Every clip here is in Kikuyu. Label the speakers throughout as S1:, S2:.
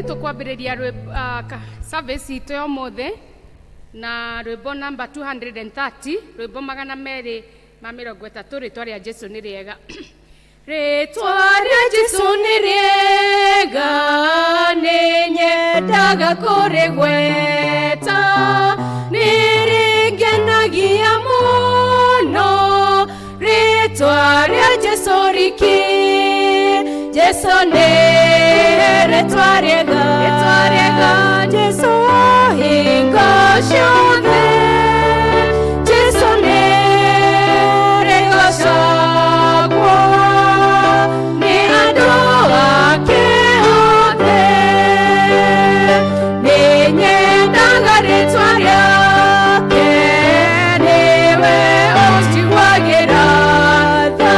S1: Tũkwambĩrĩria service itũ ya ũmũthĩ na rwĩmbo namba 230, rwĩmbo 230, rĩtwa rĩa Jesu nĩ rĩega. Rĩtwa rĩa Jesu nĩ rĩega, nĩ nyendaga kũrĩgweta, nĩ rĩngenagia mũno, rĩtwa rĩa Jesu riki. Jesu nĩ rĩtwa rĩega, rĩtwa rĩega, Jesu hingo ciothe. Jesu nĩ rĩgocagwo nĩ andũ ake othe. Nĩ nyendaga rĩtwa rĩake, nĩwe ũnjiguagĩra tha,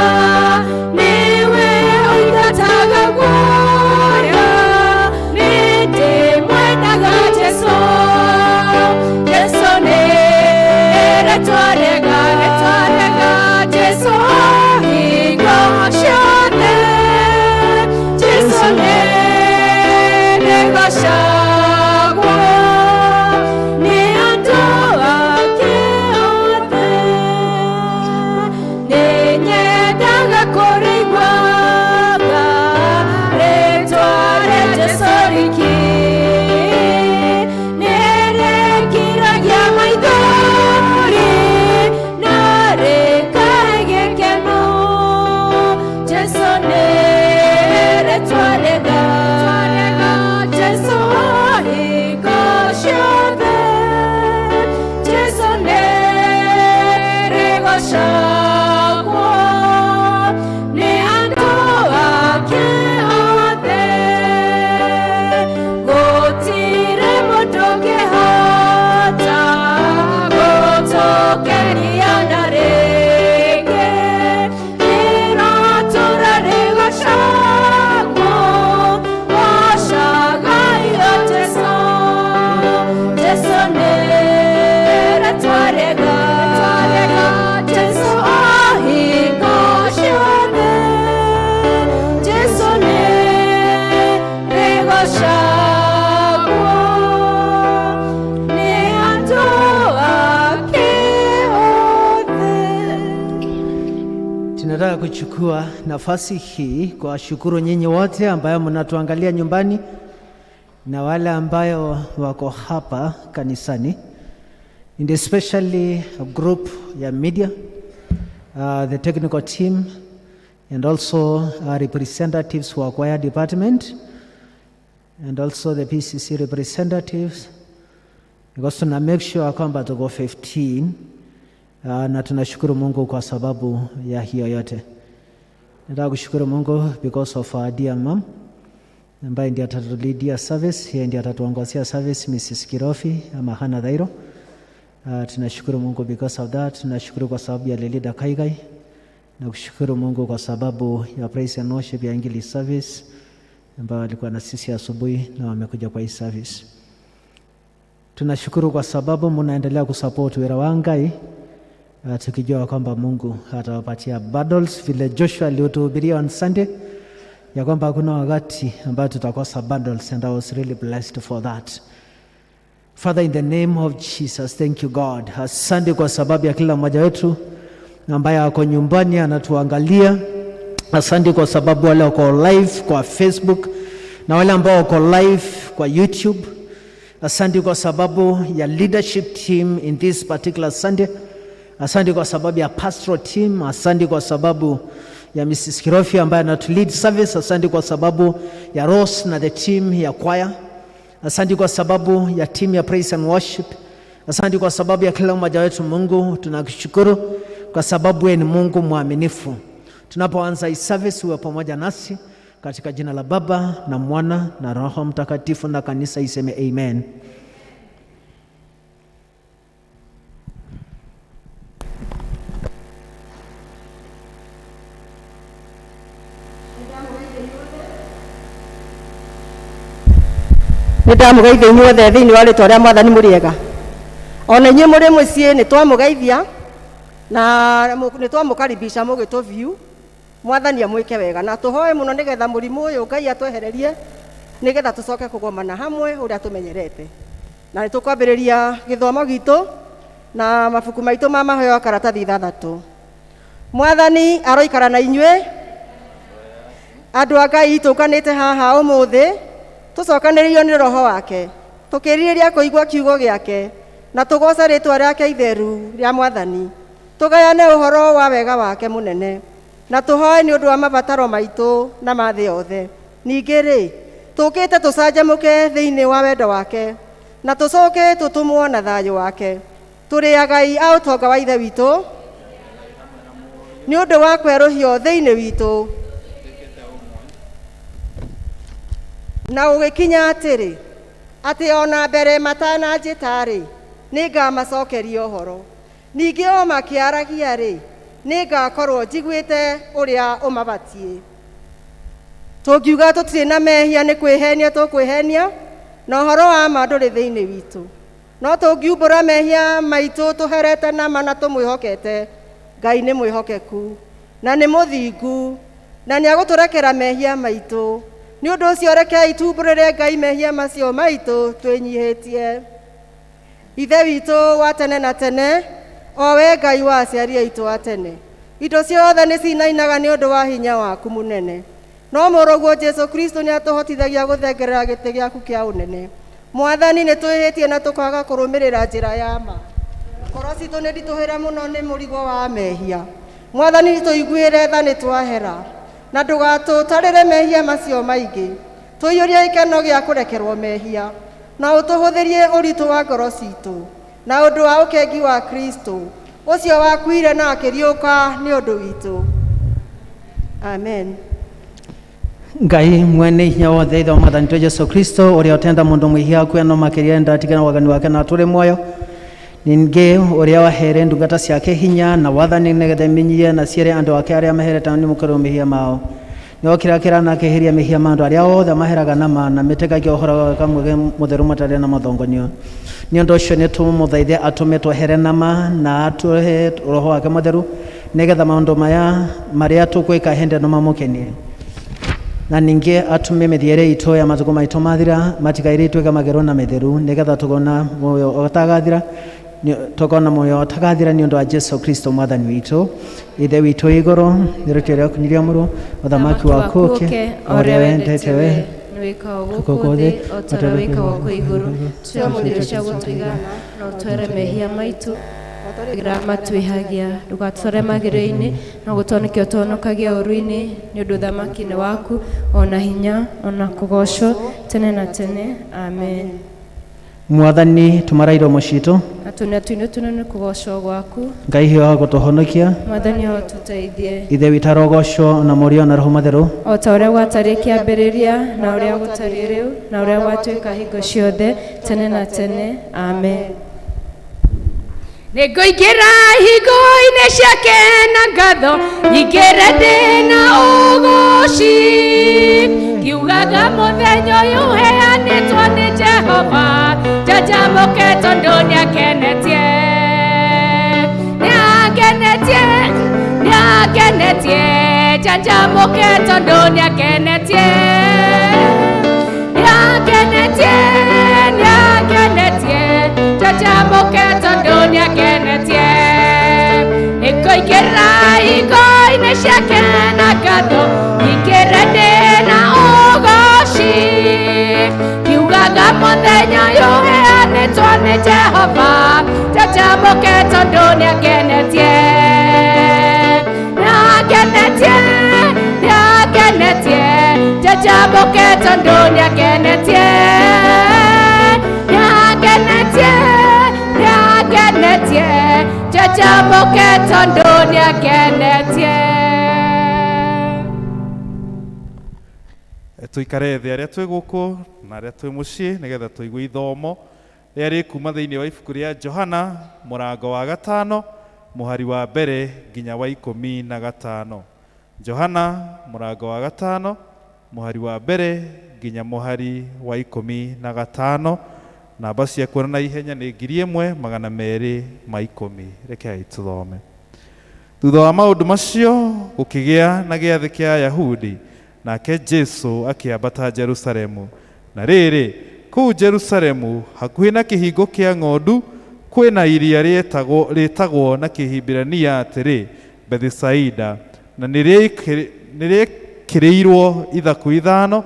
S1: nĩwe ũingataga guoya, nĩ ndĩmwendaga Jesu. Jesu nĩ rĩtwa rĩega, rĩtwa rĩega, Jesu hingo ciothe. Jesu nĩ rĩgocagwo nĩ andũ ake othe. Nĩ nyendaga kũrĩiguaga rĩtwa rĩa Jesu riki. Nĩ rĩkiragia maithori na rĩkahe gĩkeno. Jesu nĩ rĩtwa rĩega, Jesu hingo ciothe. Jesu nĩ rĩgocagwo nĩ andũ ake othe. Gũtirĩ mũndũ ũngĩhota gũtũkenia na rĩngĩ. Rĩratũra rĩgocagwo, gocagai o Jesu. Jesu nĩ rĩtwa rĩega, Jesu hingo ciothe. Jesu nĩ rĩgocagwo nĩ andũ ake othe.
S2: Tunataka kuchukua nafasi hii kuwashukuru nyinyi wote ambayo mnatuangalia nyumbani na wale ambayo wako hapa kanisani, and especially a group ya media, the technical team, and also our representatives wa choir department, and also the PCC representatives, because tuna make sure kwamba tuko 15, na tunashukuru Mungu kwa sababu ya hiyo yote. Nataka kushukuru Mungu because of our dear mom ambaye ndiye atatuleadia service, yeye ndiye atatuongozea service, Mrs. Kirofi ama Hana Dhairo. Tunashukuru Mungu because of that. Tunashukuru kwa sababu ya Lelida Kaigai na kushukuru Mungu kwa sababu ya praise and worship ya English service ambayo walikuwa na sisi asubuhi na wamekuja kwa hii service. Tunashukuru kwa sababu mnaendelea kusupport wira wa Ngai, tukijua kwamba Mungu atawapatia bundles vile Joshua alituhubiria on Sunday ya kwamba hakuna wakati ambayo tutakosa bundles, and I was really blessed for that. Father, in the name of Jesus, thank you God. Asante kwa sababu ya kila mmoja wetu ambaye ako nyumbani anatuangalia. Asante kwa sababu wale wako live kwa Facebook na wale ambao wako live kwa YouTube. Asante kwa sababu ya leadership team in this particular Sunday. Asante kwa sababu ya pastoral team. Asante kwa sababu ya Mrs. Kirofi ambaye anatu lead service. Asante kwa sababu ya Rose na the team ya choir. Asante kwa sababu ya team ya praise and worship. Asante kwa sababu ya kila mmoja wetu. Mungu, tunakushukuru kwa sababu wewe ni Mungu mwaminifu. Tunapoanza hii service, uwe pamoja nasi katika jina la Baba na Mwana na Roho Mtakatifu, na kanisa iseme amen.
S3: Nĩ ndamũgeithia inyuothe thĩinĩ wa rĩtwa rĩa Mwathani. Mũrĩega ona inyuĩ mũrĩ mũciĩ? Nĩ twamũgeithia na nĩ twamũkaribisha mũgĩtũ view. Mwathani amwĩke wega na tũhoe mũno nĩgetha mũrimũ ũyũ Ngai atwehererie. Nĩgetha tũcoke kũgomana hamwe ũrĩa tũmenyerete. Na nĩ tũkwambĩrĩria gĩthomo gitũ na mabuku maitũ ma mahoya karatathi ithathatũ. Mwathani aroikara na inyuĩ. Andũ a Ngai, tũkanĩte haha ũmũthĩ tũcokanĩrĩirio nĩ Roho wake, tũkĩrirĩria kũigua kiugo gĩake na tũgooce rĩtwa rĩake itheru rĩa Mwathani, tũgayane ũhoro wa wega wake mũnene na tũhoe nĩ ũndũ wa mabataro maitũ na ma thĩ yothe. Ningĩ rĩ, tũkĩte tũcanjamũke thĩinĩ wa wendo wake na tũcoke tũtũmwo na thayũ wake. Tũrĩ agai a ũtonga wa Ithe witũ nĩ ũndũ wa kwerũhio thĩinĩ witũ. Na gũgĩkinya atĩrĩ, atĩ o na mbere matananjĩta-rĩ, nĩngamacokeria ũhoro; ningĩ o makĩaragia-rĩ, nĩngakorwo njiguĩte ũrĩa ũmabatiĩ. Tũngiuga tũtirĩ na mehia, nĩ kwĩhenia tũkwĩhenia, na ũhoro wa ma ndũrĩ thĩinĩ witũ. No tũngiumbũra mehia maitũ tũherete na ma na tũmwĩhokete, Ngai nĩ mwĩhokeku na nĩ mũthingu, na nĩagũtũrekera mehia maitũ. Nĩ ũndũ ũcio rekei tumbũrĩre Ngai mehia macio maitũ twĩnyihĩtie. Ithe witũ wa tene na tene, o we Ngai wa aciari aitũ a tene, indo ciothe nĩ cinainaga nĩ ũndũ wa hinya waku mũnene. No Mũrũguo Jesu Kristo nĩ atũhotithagia gũthengerera gĩtĩ gĩaku kĩa ũnene. Mwathani, nĩ twĩhĩtie na tũkaga kũrũmĩrĩra njĩra ya ma. Ngoro citũ nĩ nditũhĩre mũno nĩ mũrigo wa mehia. Mwathani, tũiguĩre tha nĩ twahera, na ndũgatũtarĩre mehia macio maingĩ. Tũiyũrie gĩkeno gĩa kũrekerwo mehia, na ũtũhũthĩrie ũritũ wa ngoro citũ na ũndũ wa ũkengi wa Kristo, ũcio wakuire na akĩriũka nĩ ũndũ witũ. Amen.
S2: Ngai mwene hinya wothe, Ithe wa Mwathani witũ Jesu Kristo, ũrĩa ũtenda mũndũ mwĩhia akue no makĩria enda atigane waganu wake na atũre muoyo, ningĩ ũrĩa waheere ndungata ciake hinya na wathani nĩgetha imenyithie na ciĩre andũ ake arĩa maherete nĩ mũkĩrwo mehia mao, nĩokĩra kĩra na akĩeheria mehia ma andũ arĩa othe maheraga na ma na metĩkagia ũhoro wa gwĩka mwega mũtheru matarĩ na mathongonio. Nĩ ũndũ ũcio nĩtũmũthaithe atũme twehere na ma na atũhe Roho wake mũtheru, nĩgetha maũndũ maya marĩa tũkwĩka hĩndĩ ĩno mamũkenie, na ningĩ atũme mĩthiĩre itũ ya matukũ maitũ mathira matikaire ituĩke mageru na mĩtheru, nĩgetha tũkona muoyo ũtagathira, tũkona muoyo ũtagathira nĩ ũndũ wa Jesu Kristo Mwathani witũ. Ithe witũ wĩ igũrũ, rĩĩtwa rĩaku nĩ rĩamũrwo, ũthamaki waku ũũke, o ũrĩa wendete we
S1: nĩwĩkagwo gũkũ thĩ o ta ũrĩa wĩkagwo kũu igũrũ. Tũhe irio cia gũtũigana na ũtwere mehia maitũ arĩa matwĩhagia, ndũgatware magerio-inĩ, no gũtũhonokia ũtũhonokagie ũũru-inĩ, nĩ ũndũ ũthamaki nĩ waku, o na hinya, o na kũgoocwo tene na tene. Amen.
S2: Mwathani, tũmara iromo citũ
S1: na tũnua twitũ tũnene kũgoocwo gwaku.
S2: Ngai hiũha gũtũhonokia.
S1: Mwathani, o tũteithie.
S2: Ithe witũ arogocwo, na Mũriũ, na Roho Mũtheru,
S1: o ta ũrĩa gwatariĩ kĩambĩrĩria, na ũrĩa gũtariĩ rĩu, na ũrĩa gwatuĩka hingo ciothe, tene na tene. Amen.
S4: Nĩngũingĩra hingo-inĩ ciake na ngatho, nyingĩre ndĩ na ũgooci, ngiugaga mũthenya ũyũ ũheanĩtwo nĩ Jehova, njanjamũke tondũ nĩakenetie, nĩangenetie, nĩangenetie, njanjamũke tondũ nĩakenetie, nĩangenetie, nĩangenetie, njanjamũke tondũ nĩangenetie. Nĩngũingĩra hingo-inĩ ciake na ngatho, nyingĩre ndĩ na ũgooci, ngiugaga mũthenya ũyũ ũheanĩtwo nĩ Jehova, njanjamũke tondũ nĩangenetie, nĩangenetie, nĩangenetie, njanjamũke tondũ nĩangenetie, nĩangenetie, nĩangenetie, njanjamũke tondũ nĩangenetie.
S5: Tũikare thĩ arĩa twĩ gũkũ na arĩa twĩ mũciĩ, nĩgetha tũigue ithomo rĩrĩa rĩkuma thĩinĩ wa ibuku rĩa Johana, mũrango wa gatano, mũhari wa mbere nginya wa 15. Johana mũrango wa gatano, mũhari wa mbere nginya mũhari wa 15. Namba cia kuona na ihenya nĩ 1210. Rekei tũthome. Thutha wa maũndũ macio gũkĩgĩa na gĩathĩ kĩa Ayahudi, nake Jesu akĩambata Jerusalemu. Na rĩrĩ, kũu Jerusalemu hakuhĩ na kĩhingo kĩa ng'ondu kwĩna iria rĩtagwo na Kĩhibirania atĩrĩ Bethisaida, na nĩrĩekĩrĩirwo ithaku 5,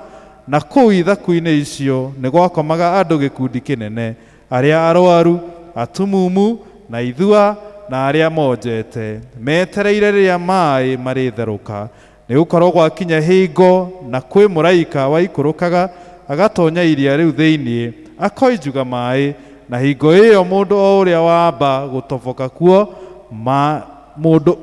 S5: na kũu ithaku-inĩ icio nĩ gwakomaga andũ gĩkundi kĩnene, arĩa arwaru, atumumu, na ithua, na arĩa monjete, metereire rĩrĩa maaĩ marĩtherũka. Nĩgũkorwo gwakinya hingo na kwĩ mũraika waikũrũkaga agatonya iria rĩu thĩinĩ akoinjuga maaĩ, na hingo ĩyo mũndũ o ũrĩa wamba gũtoboka kuo mũndũ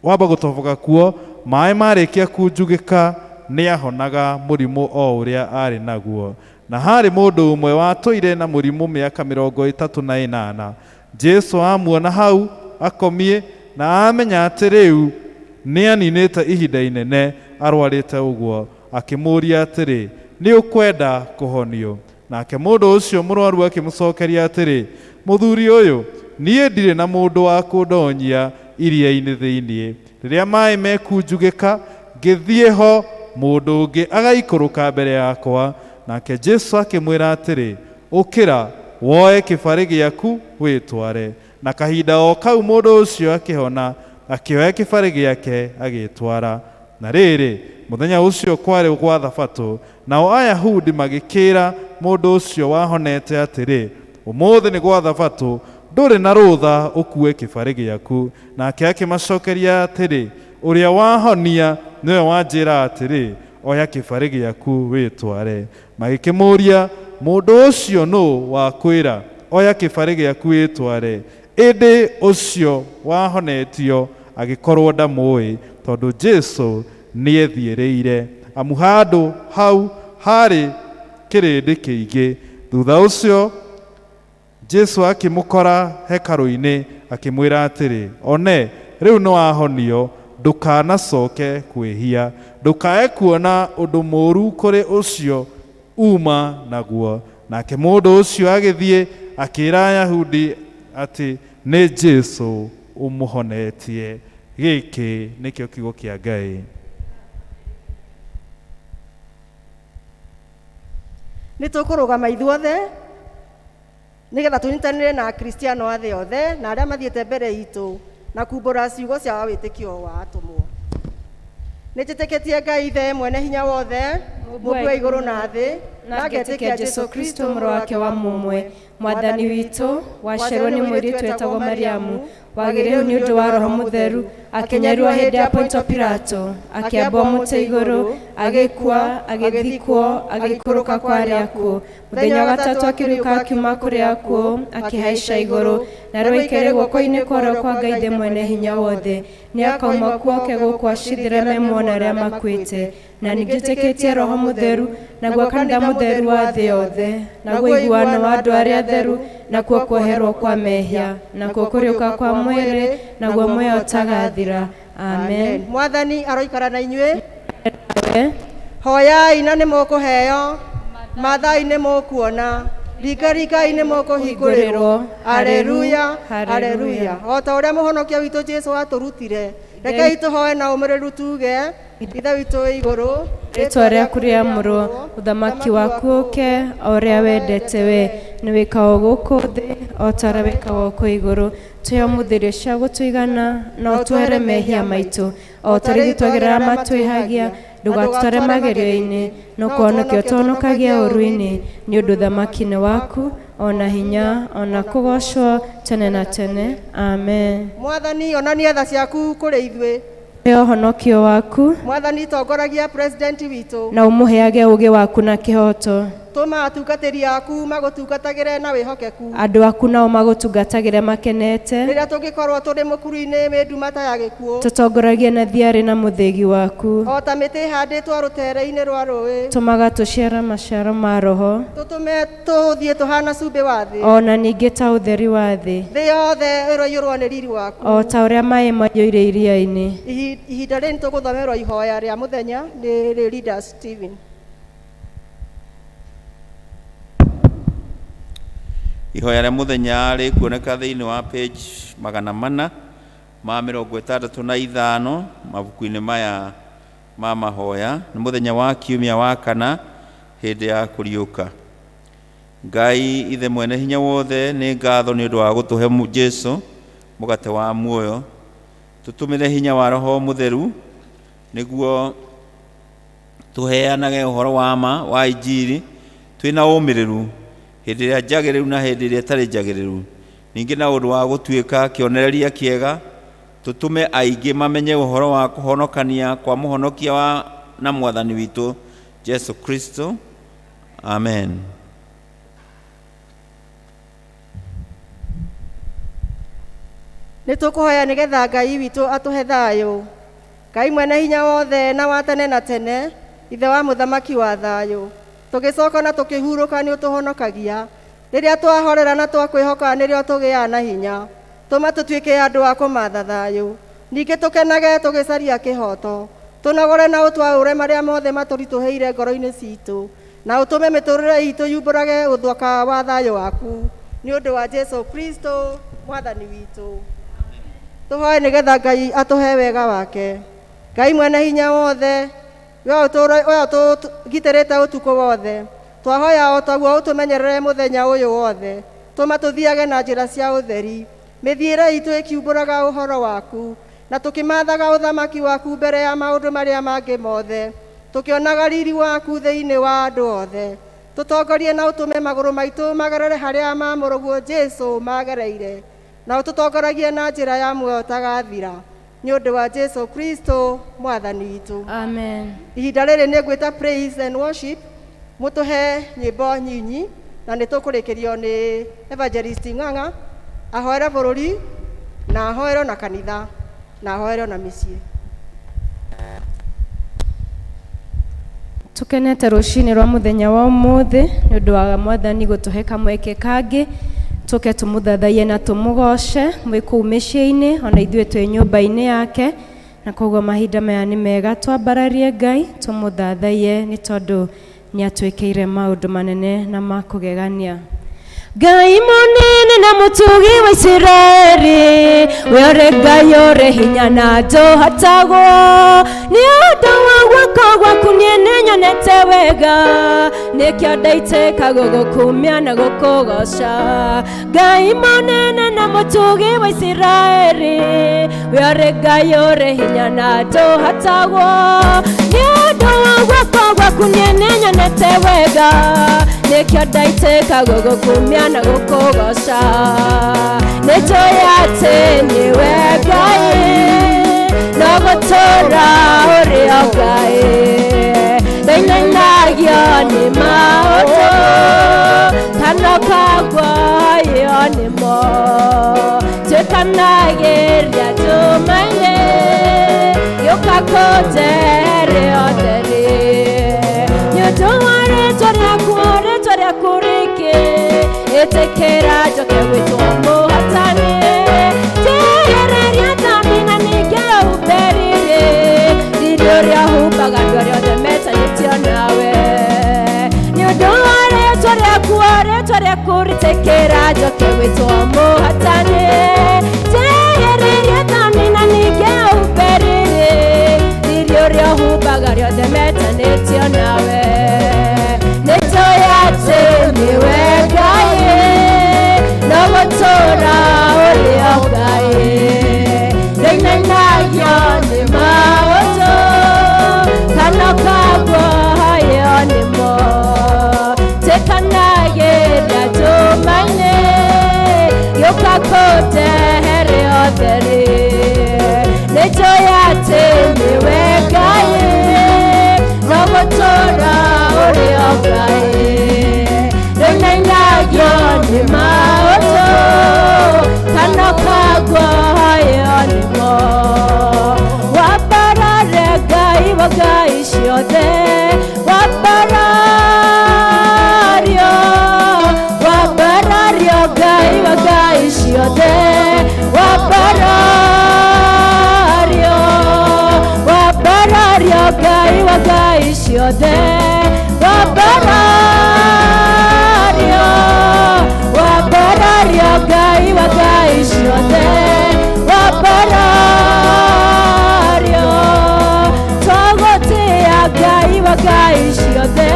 S5: wamba gũtoboka kuo maaĩ marĩkia kunjugĩka nĩahonaga mũrimũ o ũrĩa arĩ naguo. Na harĩ mũndũ ũmwe watũire na mũrimũ mĩaka 38. Jesũ amuona hau akomie na amenya atĩ rĩu nĩaninĩte ihinda inene arwarĩte ũguo, akĩmũũria atĩrĩ, nĩ ũkwenda kũhonio? Nake mũndũ ũcio mũrwaru akĩmũcokeria atĩrĩ, mũthuri ũyũ, niĩ ndirĩ na mũndũ wa kũndonyia iria-inĩ thĩinĩ. Rĩrĩa maaĩ mekunjugĩka, ngĩthiĩ ho, mũndũ ũngĩ agaikũrũka mbere yakwa. Nake Jesũ akĩmwĩra atĩrĩ, ũkĩra, woe kĩbarĩ gĩaku wĩtware. Na kahinda o kau mũndũ ũcio akĩhona, akĩoya kĩbarĩ gĩake agĩtwara. Na rĩrĩ, mũthenya ũcio kwarĩ gwa Thabatũ, nao Ayahudi magĩkĩra mũndũ ũcio wahonete atĩrĩ, ũmũthĩ nĩ gwa Thabatũ, ndũrĩ na rũtha ũkue kĩbarĩ gĩaku. Nake akĩmacokeria atĩrĩ, ũrĩa wahonia nĩwe wanjĩra atĩrĩ, oya kĩbarĩ gĩaku wĩtware. Magĩkĩmũũria, mũndũ ũcio nũ wakwĩra oya kĩbarĩ gĩaku wĩtware? Ĩndĩ ũcio wahonetio agĩkorwo ndamũĩ, tondũ Jesũ nĩethiĩrĩire, amu handũ hau harĩ kĩrĩndĩ kĩingĩ. Thutha ũcio Jesũ akĩmũkora hekarũ-inĩ akĩmwĩra atĩrĩ, one, rĩu nĩwahonio, ndũkanacoke kwĩhia, ndũkae kuona ũndũ mũũru kũrĩ ũcio uma naguo. Nake mũndũ ũcio agĩthiĩ akĩĩra Ayahudi atĩ nĩ Jesũ ũmũhonetie. Gĩkĩ nĩkĩo kiugo kĩa Ngai.
S3: Nĩ tũkũrũgama ithuothe nĩgetha tũnyitanĩre na Akristiano a thĩ yothe na arĩa mathiĩte mbere itũ na kumbũra ciugo cia wĩtĩkio wa atũmwo. Nĩ njĩtĩkĩtie Ngai Ithe mwene hinya wothe, Mũmbi wa igũrũ na thĩ,
S1: na ngetĩkia Jesũ Kristo mũrũ wake wa mũmwe, Mwathani witũ, waciarwo nĩ mũirĩtu wetagwo Mariamu, wagĩrĩirwo nĩ ũndũ wa Roho Mũtheru, akĩnyarirwo hĩndĩ ya Pontio Pilato, akĩambwo mũtĩ igũrũ, agĩkua, agĩthikwo, agĩikũrũka kwa arĩa akuũ. Mũthenya wa gatatũ akĩriũka akiuma kũrĩ akuũ, akĩhaica igũrũ, na rĩu aikaire guoko-inĩ kwa ũrĩo kwa Ngai Ithe mwene hinya wothe. Nĩakauma kuo oke gũkũ acirithĩre me muoyo na arĩa makuĩte. Na ningĩ Roho Mũtheru, naguo kanitha mũtheru wa thĩ yothe, naguo ũiguano wa andũ arĩa atheru, nakuo kuoherwo kwa mehia, nakuo kũriũka kwa mwĩrĩ, naguo muoyo ũtagathira. Amen.
S3: Mwathani aroikara na inyuĩ. Hoyai na nĩ mũkũheo, mathai nĩ mũkuona, ringaringai nĩ mũkũhingũrĩrwo. Haleluya, haleluya. O ta ũrĩa mũhonokia witũ Jesũ atũrutire, rekei tũhoe na ũmĩrĩru tuge, Ithe witũ wĩ igũrũ,
S1: rĩtwa rĩaku rĩamũrwo, ũthamaki waku ũke, o ũrĩa wendete we, nĩ wĩkagwo gũkũ thĩ o ta ũrĩa wĩkagwo kũu igũrũ. Tũhe ũmũthĩ irio cia gũtũigana, na ũtuohere mehia maitũ, o ta ũrĩa ithuĩ twagĩrĩra matwĩhagia, ndũgatũtware magerio-inĩ, no kũhonokia ũtũhonokagia ũũru-inĩ, nĩ ũndũ ũthamaki nĩ waku, ona hinya, ona kũgoocwo tene na tene. Amen.
S3: Mwathani, onania tha ciaku kũrĩ ithuĩ.
S1: He ũhonokio waku.
S3: Mwathani, tongoragia president witũ.
S1: Na ũmũheage ũũgĩ waku na kĩhooto.
S3: Tũma atungatĩri aku magũtungatagĩre na wĩhokeku.
S1: Andũ aku nao magũtungatagĩre makenete.
S3: Rĩrĩa tũngĩkorwo tũrĩ mũkuru-inĩ wĩ nduma ta ya gĩkuũ.
S1: Tũtongoragie na thiarĩ na mũthĩgi waku.
S3: O ta mĩtĩ ĩhandĩtwo rũtere-inĩ rwa rũĩ.
S1: Tũmaga tũciara maciaro ma Roho.
S3: Tũtũme tũthiĩ tũhana cumbĩ wa thĩ.
S1: O na ningĩ ta ũtheri wa thĩ.
S3: Thĩ yothe ĩroiyũrwo nĩ riri waku.
S1: O ta ũrĩa maĩ maiyũire iria-inĩ.
S3: Ihinda rĩrĩ nĩtũgũthomerwo ihoya rĩa mũthenya nĩ Leader Stephen.
S6: Ihoya rĩa mũthenya rĩkuoneka thĩinĩ wa page 465 mabuku-inĩ maya ma mahoya. Nĩ mũthenya wa kiumia wa kana Hĩndĩ ya kũriũka. Ngai Ithe mwene hinya wothe, nĩ ngatho nĩ ũndũ wa gũtũhe Jesu mũgate wa muoyo. Tũtũmĩre hinya wa Roho Mũtheru nĩguo tũheanage ũhoro wa ma wa Injiri twĩna ũmĩrĩru hĩndĩ ĩrĩa njagĩrĩru na hĩndĩ ĩrĩa ĩtarĩ njagĩrĩru. Ningĩ na ũndũ wa gũtuĩka kĩonereria kĩega, tũtũme aingĩ mamenye ũhoro wa kũhonokania kwa mũhonokia wa na mwathani witũ Jesu Kristo. Amen.
S3: Nĩ tũkũhoya nĩgetha Ngai witũ atũhe thayũ. Ngai mwene hinya wothe na wa tene na tene, Ithe wa mũthamaki wa thayũ, tũgĩcoka na tũkĩhurũka nĩ ũtũhonokagia. Rĩrĩa twahorera na twakwĩhoka nĩrĩo tũgĩaga na hinya. Tũma tũtuĩke andũ a kũmatha thayũ, ningĩ tũkenage tũgĩcaria kĩhoto. Tũnogore na ũtwaũre marĩa mothe matũritũhĩire ngoro-inĩ citũ, na ũtũme mĩtũrĩre itũ yumbũrage ũthaka wa thayũ waku, nĩ ũndũ wa Jesu Kristo mwathani witũ. Tũhoe nĩgetha Ngai atũhe wega wake. Ngai mwene hinya wothe, we ũtũgitĩrĩte ũtukũ wothe, twahoya o taguo ũtũmenyerere mũthenya ũyũ wothe. Tũma tũthiage na njĩra cia ũtheri, mĩthiĩre itũ ĩkiumbũraga ũhoro waku, na tũkĩmathaga ũthamaki waku mbere ya maũndũ marĩa mangĩ mothe, tũkĩonaga riri waku thĩinĩ wa andũ othe. Tũtongorie na ũtũme magũrũ maitũ magerere harĩa mamũrũguo Jesu magereire, na ũtũtongoragie na njĩra ya muoyo ũtagathira, nĩ ũndũ wa Jesu Kristo mwathani witũ.
S1: Amen.
S3: Ihinda rĩrĩ nĩ ngwĩta praise and worship, mũtũhe nyĩmbo nyinyi, na nĩ tũkũrĩkĩrio nĩ Evangelist Ng'ang'a ahoere bũrũri na ahoere na kanitha na ahoere na mĩciĩ.
S1: Tukenete rũcinĩ rwa mũthenya wa ũmũthĩ nĩ ũndũ wa mwathani gũtũhe kamweke kangĩ tũke tũmũthathaiye na tũmũgoce mwĩ kũu mĩciĩ-inĩ ona ithuĩ twĩ nyũmba-inĩ yake, na koguo mahinda maya nĩ mega twambararie Ngai tũmũthathaiye nĩ tondũ nĩ atwĩkĩire maũndũ manene na ma kũgegania. Ngai mũnene na mũtugi wa Isiraeli, we ũrĩ Ngai ũrĩ hinya na ndũhotagwo, nĩ ũndũ wa guoko gwaku niĩ nĩnyonete wega, nĩkĩo ndaitĩka gũgũkumia na gũkũgoca. Ngai mũnene na mũtugi wa Isiraeli, we ũrĩ Ngai ũrĩ hinya na ndũhotagwo, nĩ ũndũ wa guoko gwaku niĩ nĩnyonete wega, nĩkĩo ndaitĩka gũgũkumia na gũkũgoca. Nĩnjũĩ atĩ nĩwe Ngai, no gũtũũra ũrĩ o Ngai, ndainainagio nĩ maũndũ kana ũkaguoyio nĩmo, tuĩkanagĩria nduma-inĩ gĩũka kũnjehere ũtheri, nĩ ũndũ wa rĩtwa rĩaku, rĩtwa rĩaku rĩkĩ ĩtĩkĩra njoke gwĩtwo mũhotani, njehereria thambi na ningĩ ũmberire riri ũrĩa ũhumbaga andũ arĩa othe metanĩtio nawe, nĩ ũndũ wa rĩtwa rĩaku, rĩtwa rĩaku rĩtĩkĩra njoke gwĩtwo mũhotani, njehereria thambi na ningĩ ũmberire riri ũrĩa ũhumbaga arĩa othe metanĩtio nawe. Nĩnjũĩ atĩ nĩwe Ngai, no gũtũũra ũrĩ o Ngai, ndainainagio nĩ maũndũ kana ũkaguoyio nĩmo, tuĩkanagĩria nduma-inĩ gĩũka kũnjehere ũtheri, nĩnjũĩ atĩ nĩwe Ngai, no gũtũũra ũrĩ o Ngai, ndainainagio nĩ maũndũ kana ũkaguoyio nĩmo. Wambarare Ngai wa ngai ciothe, wambarario, wambarario Ngai wa ngai ciothe, wambarario, wambarario Ngai wa ngai ciothe, wambarario, wambarario Ngai wa ngai ciothe, wambarario, twagũtĩĩa Ngai wa ngai ciothe,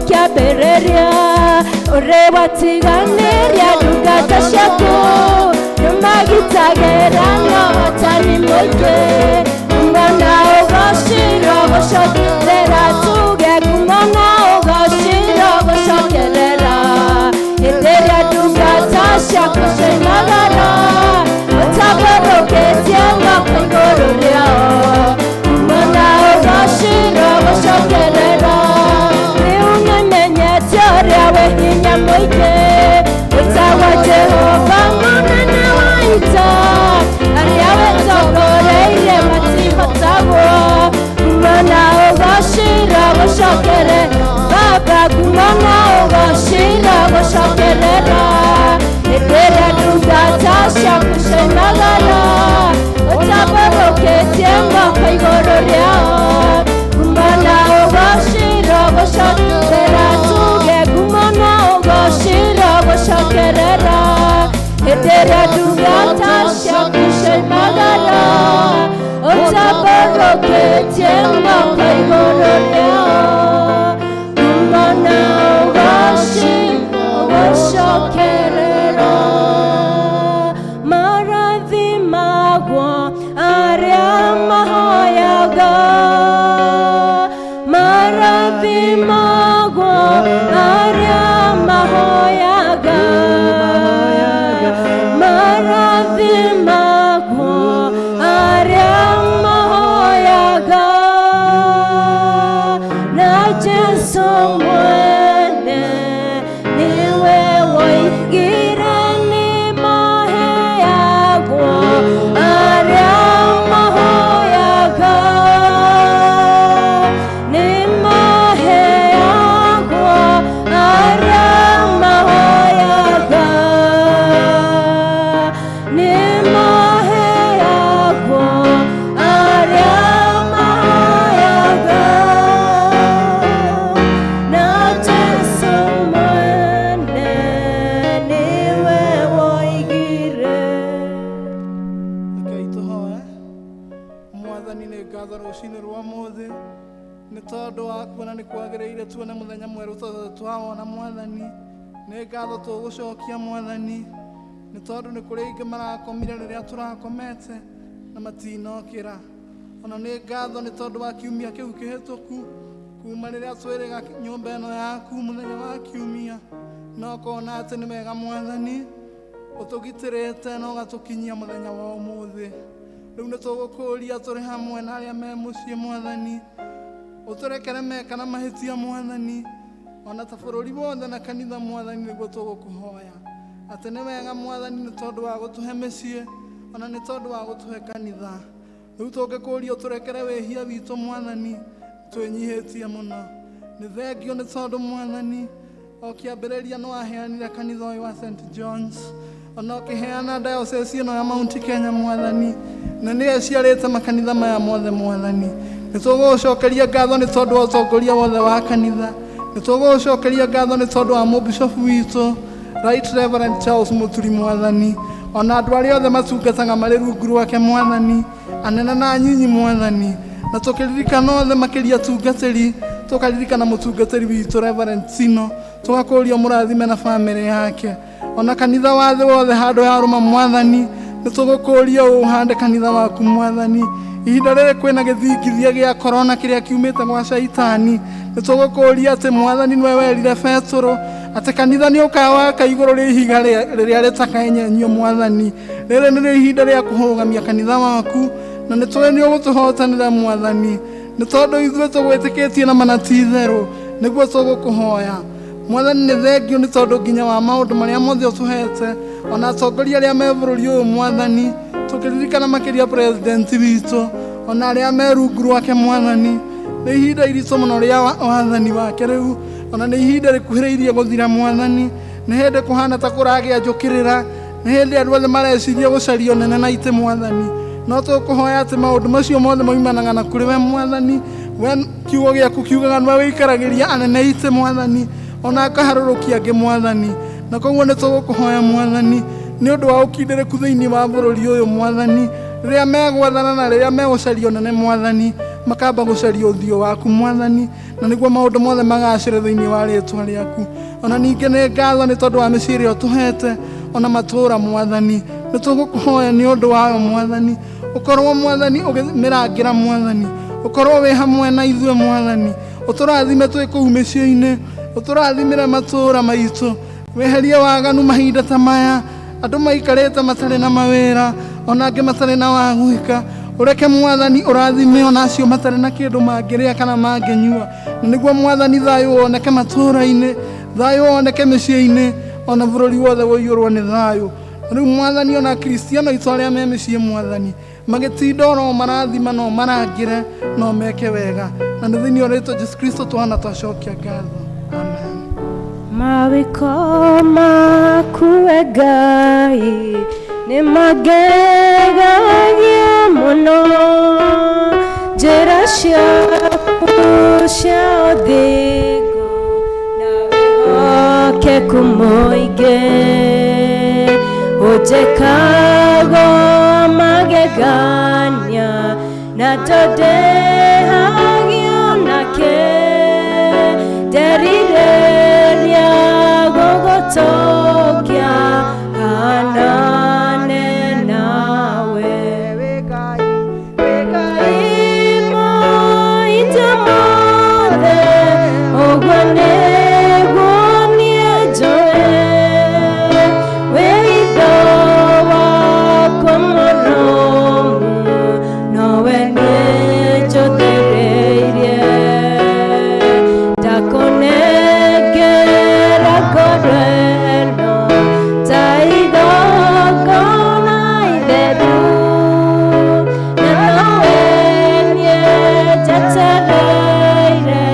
S1: Kĩambĩrĩria ũrĩ watiganĩria ndungata ciaku nĩmagitagĩra na ũhotani mũingĩ kuma na ũgocirwo gũcokerera tuge kuma na ũgocirwo gũcokerera hĩndĩ ĩrĩa ndungata ciaku ciaimagara ũtambũrũkĩtie moko igũrũ rĩao kuma na ũgocirwo gũcokerera rĩu nĩmenyete ũrĩa wĩ hinya mũingĩ wĩtagwo Jehova mũnene wa ita arĩa wĩtongoreirie matihotagwo kuma na ũgocirwo gũcokere baba kuma na ũgocirwo gũcokerera hĩndĩ ĩrĩa ndungata ciaku ciaimagara ũtambũrũkĩtie moko igũrũ rĩao kuma na ũgocirwo gũcokerera tuge kuma na ũgocirwo gũcokerera hĩndĩ ĩrĩa ndungata ciaku ciaimagara ũtambũrũkĩtie moko igũrũ rĩao kuma na ũgocirwo gũcokerera marathimagwo arĩa mahoyaga marathimagwo arĩa mahoyaga marathimagwo arĩa mahoyaga na Jesu mwene niwe woigire nĩmaheagwo arĩa mahoyaga nĩmaheagwo arĩa mahoyaga nĩmaheagwo arĩa mahoyaga na Jesu mwene niwe woigire.
S7: Rekei tũhoe. Mwathani, nĩ ngatho rũcinĩ rwa mũthĩ nĩ tondũ wa kuona nĩ kwagĩrĩire tuone mũthenya mwerũ tondũ twawona. Mwathani, nĩ ngatho tũgũcokia. Mwathani, nĩ tondũ nĩ kũrĩ aingĩ marakomire rĩrĩa tũrakomete na matinokĩra. Ona nĩ ngatho nĩ tondũ wa kiumia kĩu kĩhĩtũku, kuma rĩrĩa twĩrĩga nyũmba ĩno yaku mũthenya wa kiumia, na ũkona atĩ nĩ wega. Mwathani, ũtũgitĩrĩte na ũgatũkinyia mũthenya wa ũmũthĩ. Rĩu nĩ tũgũkũria tũrĩ hamwe na arĩa me mũciĩ, Mwathani, ũtũrekere meka na mahĩtia. Mwathani, ona ta bũrũri wothe na kanitha, Mwathani, nĩguo tũgũkũhoya atĩ nĩ wega. Mwathani, nĩ tondũ wa gũtũhe mĩciĩ, ona nĩ tondũ wa gũtũhe kanitha. Rĩu tũngĩkũria ũtũrekere wĩhia witũ, Mwathani, twĩnyihĩtie mũno. Nĩ thengio nĩ tondũ, Mwathani, o kĩambĩrĩria nĩ waheanire kanitha ũyũ wa St Johns, ona ũkĩheana diocese ĩno ya Mount Kenya, Mwathani, na nĩ ĩciarĩte makanitha maya mothe. Mwathani, nĩ tũgũgũcokeria ngatho nĩ tondũ wa ũtongoria wothe wa kanitha. Nĩ tũgũgũcokeria ngatho nĩ tondũ wa mũbishofu witũ, Right Reverend Charles Muturi. Mwathani, ona andũ arĩa othe matungataga marĩ rungu rwake, Mwathani, anene na anyinyi, Mwathani, na tũkĩririkana othe makĩria tungatĩri, tũkaririkana mũtungatĩri witũ Reverend Tino, tũgakũria mũrathime na bamĩrĩ yake, ona kanitha wa thĩ wothe handũ yarũma. Mwathani, nĩ tũgũkũria ũhande kanitha waku. Mwathani, ihinda rĩrĩ kwĩna gĩthingithia gĩa korona kĩrĩa kiumĩte gwa caitani, nĩ tũgũkũria atĩ, Mwathani, nĩwe werire Betũrũ atĩ kanitha nĩ ũkawaka igũrũ rĩa ihiga rĩrĩa rĩtakaenyenyio. Mwathani, rĩrĩ nĩrĩo ihinda rĩa kũrũgamia kanitha waku, na nĩ tũĩ nĩ ũgũtũhotanĩra. Mwathani, nĩ tondũ ithuĩ tũgwĩtĩkĩtie na mana ti itherũ, nĩguo tũgũkũhoya. Mwathani, nĩ thengio nĩ tondũ nginya wa maũndũ marĩa mothe ũtũhete, ona atongoria arĩa me bũrũri ũyũ. Mwathani, tũkĩririkana makĩria president witũ, ona arĩa me rungu rwake. Mwathani, nĩ ihinda iritũ mũno rĩa wathani wake rĩu, ona nĩ ihinda rĩkuhĩrĩirie gũthira. Mwathani, nĩ hĩndĩ kũhana ta kũragĩa njũkĩrĩra, nĩ hĩndĩ andũ othe mareciria gũcaria ũnene na itĩ. Mwathani, no tũkũhoya atĩ maũndũ macio mothe moimanaga na kũrĩ we. Mwathani, we kiugo gĩaku kiugaga nĩwe wĩikaragĩria anene itĩ, Mwathani, ona akaharũrũkia angĩ. Mwathani, na koguo nĩ tũgũkũhoya, Mwathani, nĩ ũndũ wa ũkindĩrĩku thĩinĩ wa bũrũri ũyũ. Mwathani, rĩrĩa megwathana na rĩrĩa megũcaria ũnene, Mwathani, makamba gũcaria ũthiũ waku. Mwathani, Na nĩguo maũndũ mothe magacĩre thĩinĩ wa rĩtwa rĩaku. Ona ningĩ nĩ ngatho nĩ tondũ wa mĩciĩ ĩrĩa ũtũhete ona matũũra Mwathani. Nĩ tũgũkũhoya nĩ ũndũ wayo Mwathani, ũkorwo Mwathani ũkĩmĩrangĩra Mwathani, ũkorwo wĩ hamwe na ithuĩ Mwathani, ũtũrathime twĩ kũu mĩciĩ-inĩ, ũtũrathimĩre matũũra maitũ, weherie waganu mahinda ta maya andũ maikarĩte matarĩ na mawĩra ona angĩ matarĩ na wa gwĩka. Ũreke Mwathani ũrathime ona acio matarĩ na kĩndũ mangĩrĩa kana mangĩnyua, na nĩguo Mwathani thayũ woneke matũũra-inĩ, thayũ woneke mĩciĩ-inĩ, ona bũrũri wothe ũiyũrwo nĩ thayũ. Na rĩu Mwathani ona Akristiano aitũ arĩa me mĩciĩ Mwathani magĩtinda oro marathima no marangĩre no meke wega, na nĩ thĩinĩ wa rĩtwa Jesu Kristo twana twacokia ngatho, amen.
S1: Mawĩko maku we Ngai nĩ mangegagia mũno, njĩra ciaku cia ũthingu na wĩhokeku mũingĩ, ũnjĩkaga magegania na ndũndĩhagio nakĩ, nderirĩria gũgũtũkia hanane nawe.
S3: Wĩ Ngai, wĩ Ngai,
S1: Mahinda mothe ũguo nĩguo niĩ njũĩ, wĩitho wakwa mũrũmu nowe niĩ njũthĩrĩirie, ndakũnengera ngoro ĩno ta igongona itheru, na nowe niĩ njetereire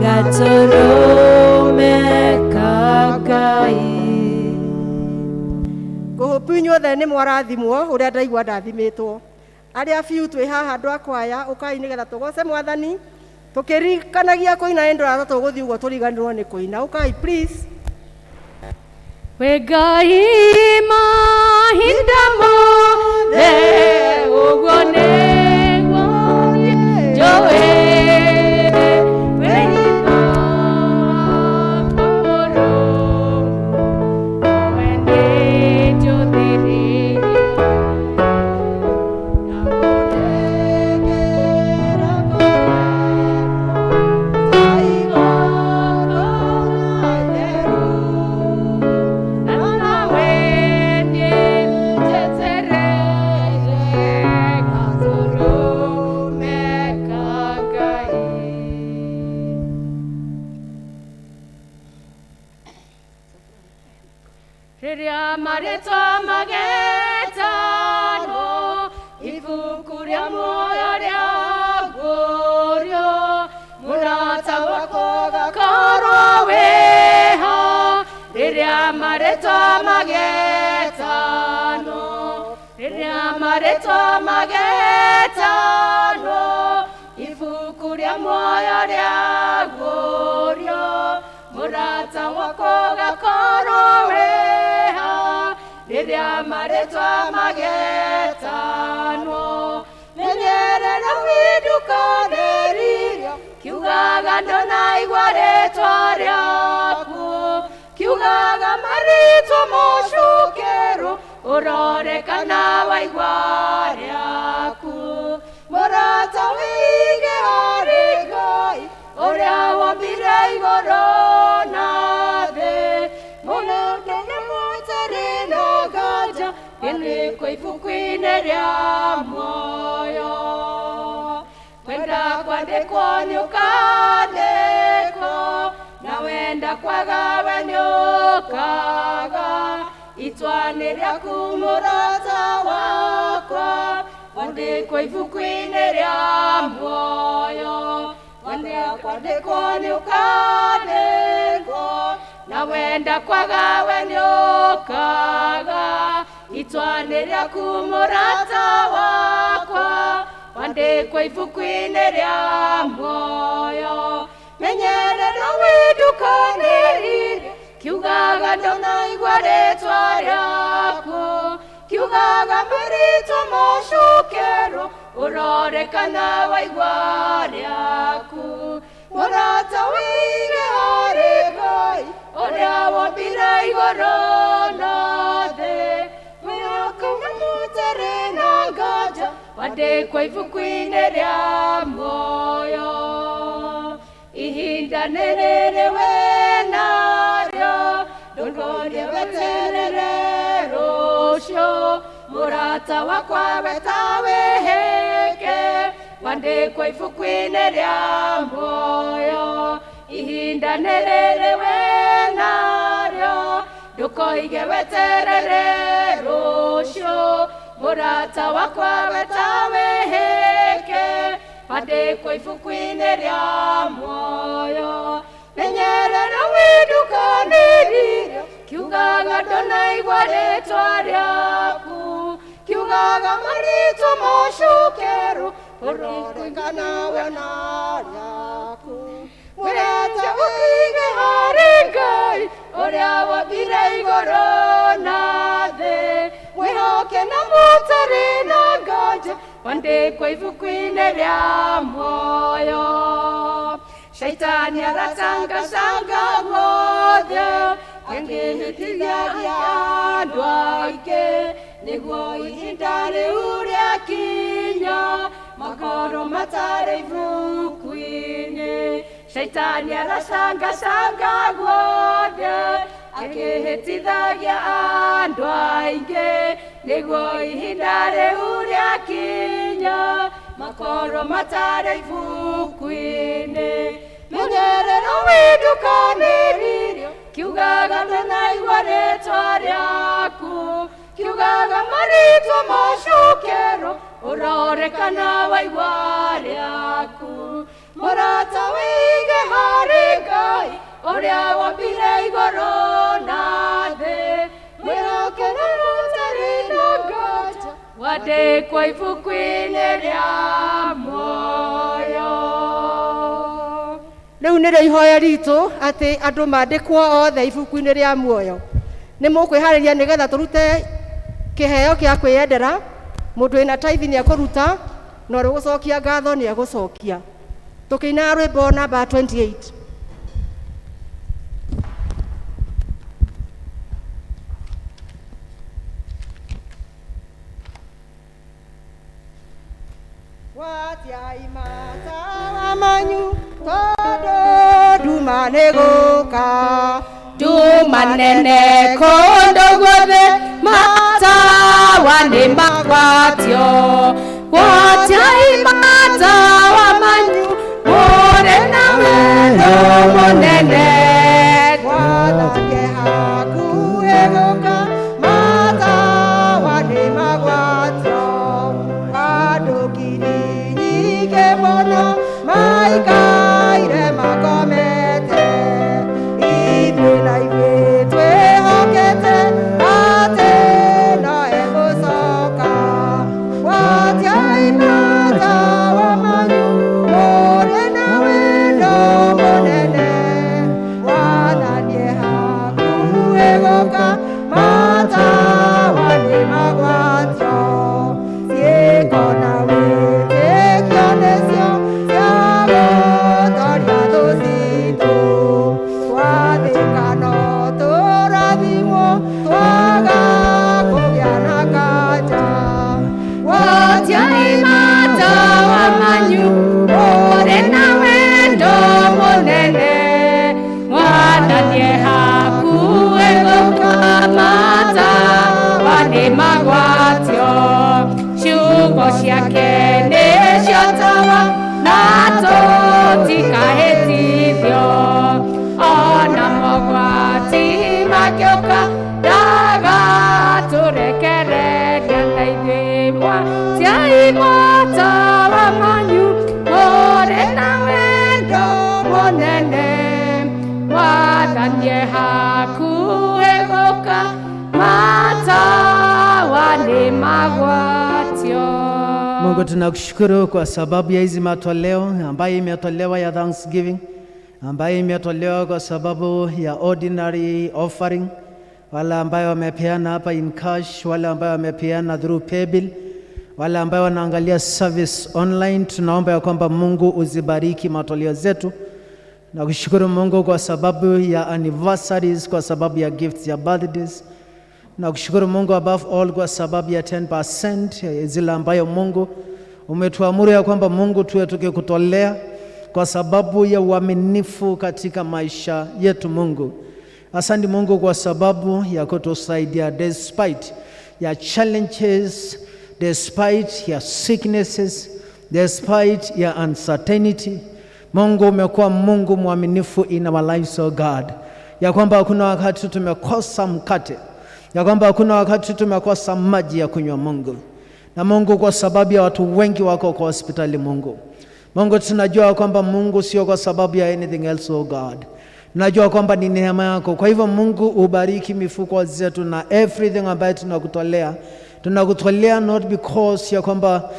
S1: gatũrũme ka Ngai.
S3: Ngũhũpu inyuothe nĩ mwarathimwo ũrĩa ndaigua ndathimĩtwo. Arĩa biũ twĩ haha andũ a kwaya, ũkai nĩgetha tũgoce Mwathani tũkĩririkanagia kũina nĩ ndũrata tũgũthiĩ ũguo tũriganĩrwo nĩ kũina. Ũkai please.
S4: Wĩ Ngai mahinda mothe ũguo nĩguo niĩ njũĩ, wĩitho wakwa mũrũmu nowe niĩ njũthĩrĩirie,
S3: Ndakũnengera ngoro ĩno ta igongona itheru,
S4: na nowe niĩ njetereire gatũrũme ka Ngai. Rĩrĩa marĩtwa magetanwo ibuku rĩa muoyo rĩaguũrio, mũrata wakwa ũgakorwo wĩho. Rĩrĩa marĩtwa magetanwo, rĩrĩa marĩtwa magetanwo ibuku rĩa muoyo rĩaguũrio, mũrata wakwa ũgakorwo wĩho. Rĩrĩa marĩtwa magetanwo, menyerera windukanĩririo, kiugaga ndũnaigua rĩtwa rĩaku, kiugaga marĩtwa mũcukĩrwo, ũrore kana waigua rĩaku. Mũrata wĩige harĩ Ngai ũrĩa wombire igũrũ na thĩ, mũndũ nĩ mũtarĩ na nganja gĩandĩkwo ibuku-inĩ rĩa muoyo. Kwenda kwandĩkwo nĩ ũkandĩkwo, na wenda kwaga we nĩ ũkaga, itua nĩ rĩaku mũrata wakwa, wandĩkwo ibuku-inĩ rĩa muoyo. Wenda kwandĩkwo nĩ ũkandĩkwo, na wenda kwaga we nĩ ũkaga, itua nĩ rĩaku mũrata wakwa, wandĩkwo ibuku-inĩ rĩa muoyo. Menyerera windukanĩrire, kiugaga ndũnaigua rĩtwa rĩaku, kiugaga marĩtwa macokerwo, ũrore kana waigua rĩaku. Mũrata wĩige harĩ Ngai ũrĩa wombire igũrũ na thĩ. Mwĩhoko na mũtarĩ na nganja wandĩkwo ibuku-inĩ rĩa muoyo. Ihinda nĩ rĩrĩ we narĩo, ndũkorie weterere rũciũ. Mũrata wakwa we ta wĩhĩke, wandĩkwo ibuku-inĩ rĩa muoyo. Ihinda nĩ rĩrĩ we narĩo, ndũkoige weterere rũciũ. Mũrata wakwa we ta wĩhĩke, wandĩkwo ibuku-inĩ rĩa muoyo. Menyerera wĩndukanĩrire, kiugaga ndũnaigua rĩtwa rĩaku, kiugaga marĩtwa macokerwo,
S3: Ũrore kana wona rĩaku.
S4: Mũrata ũkige harĩ Ngai ũrĩa wombire igũrũ na thĩ. Mwĩhoke na mũtarĩ na nganja, wandĩkwo ibuku-inĩ rĩa muoyo. Shaitani aratangacanga guothe, akĩhĩtithagia andũ aingĩ, nĩguo ihinda rĩu rĩakinya makorwo matarĩ ibuku-inĩ. Shaitani aracangacanga guothe, akĩhĩtithagia andũ aingĩ, nĩguo ihinda rĩu rĩakinya makorwo matarĩ ibuku-inĩ. Menyerera wĩndukanĩririo, kiugaga ndũnaigua rĩtwa rĩaku, kiugaga marĩtwa macokerwo, ũrore kana waigua rĩaku. Mũrata wĩige harĩ Ngai ũrĩa wombire igũrũ na thĩ. Mwĩhoke na mũtarĩ na nganja, wandĩkwo ibuku-inĩ rĩa muoyo.
S3: Rĩu nĩrĩo ihoya ritũ atĩ andũ mandĩkwo othe ibuku-inĩ rĩa muoyo. Nĩ mũkwĩharĩria nĩgetha tũrute kĩheo kĩa kwĩyendera. Mũndũ wĩna tithe nĩ ekũruta, na ũrĩa ũgũcokia ngatho nĩ egũcokia. Tũkĩina rwĩmbo namba 28. Gwatiai matawa manyu tondũ nduma nĩ gũka.
S4: Nduma nene kũndũ guothe, matawa nĩ magwatio. Gwatiai matawa manyu, mũrĩ na wendo mũnene.
S3: Gwathake hakuhĩ gũka, matawa nĩ magwatio. Andũ ngiri nyingĩ mũno maikaire makomete. Ithuĩ na ithuĩ twĩhokete atĩ no egũcoka. Gwatiai matawa manyu, mũrĩ na wendo mũnene. Mwathani e hakuhĩ gũka, matawa nĩ magwatio. Ciĩko na wĩtĩkio nĩcio cia gũtoria thũ citũ. Twathĩka no tũrathimwo, twaga kũgĩa na nganja.
S4: Gwatiai matawa manyu, mũrĩ na wendo mũnene. Mwathani e hakuhĩ gũka, matawa nĩ magwatio. Ciugo ciake nĩcio tawa, na tũtikahĩtithio. Ona mogwati mangĩũka, ndagatũrekereria na ithuĩ. Gwatiai matawa manyu, mũrĩ na wendo mũnene. Mwathani e hakuhĩ gũka, matawa nĩ magwatio.
S2: Mungu, tunakushukuru kwa sababu ya hizi matoleo ambayo imetolewa ya Thanksgiving, ambayo imetolewa kwa sababu ya ordinary offering, wale ambayo wamepeana hapa in cash, wale ambayo wamepeana through paybill, wale ambayo wanaangalia service online. Tunaomba ya kwamba Mungu uzibariki matoleo zetu. Na kushukuru Mungu kwa sababu ya anniversaries, kwa sababu ya gifts ya birthdays. Na kushukuru Mungu above all kwa sababu ya 10% zile ambayo Mungu umetuamuru ya kwamba Mungu tuwe tukikutolea kwa sababu ya uaminifu katika maisha yetu Mungu. Asante Mungu kwa sababu ya kutusaidia despite ya challenges, despite ya sicknesses, despite ya uncertainty. Mungu, umekuwa Mungu mwaminifu in our lives, oh God, ya kwamba hakuna wakati tumekosa mkate, ya kwamba hakuna wakati tumekosa maji ya kunywa Mungu. Na Mungu, kwa sababu ya watu wengi wako kwa hospitali Mungu, Mungu, tunajua kwamba Mungu sio kwa sababu ya anything else, oh God, najua kwamba ni neema yako. Kwa hivyo Mungu, ubariki mifuko zetu na everything ambayo tunakutolea. Tunakutolea not because ya kwamba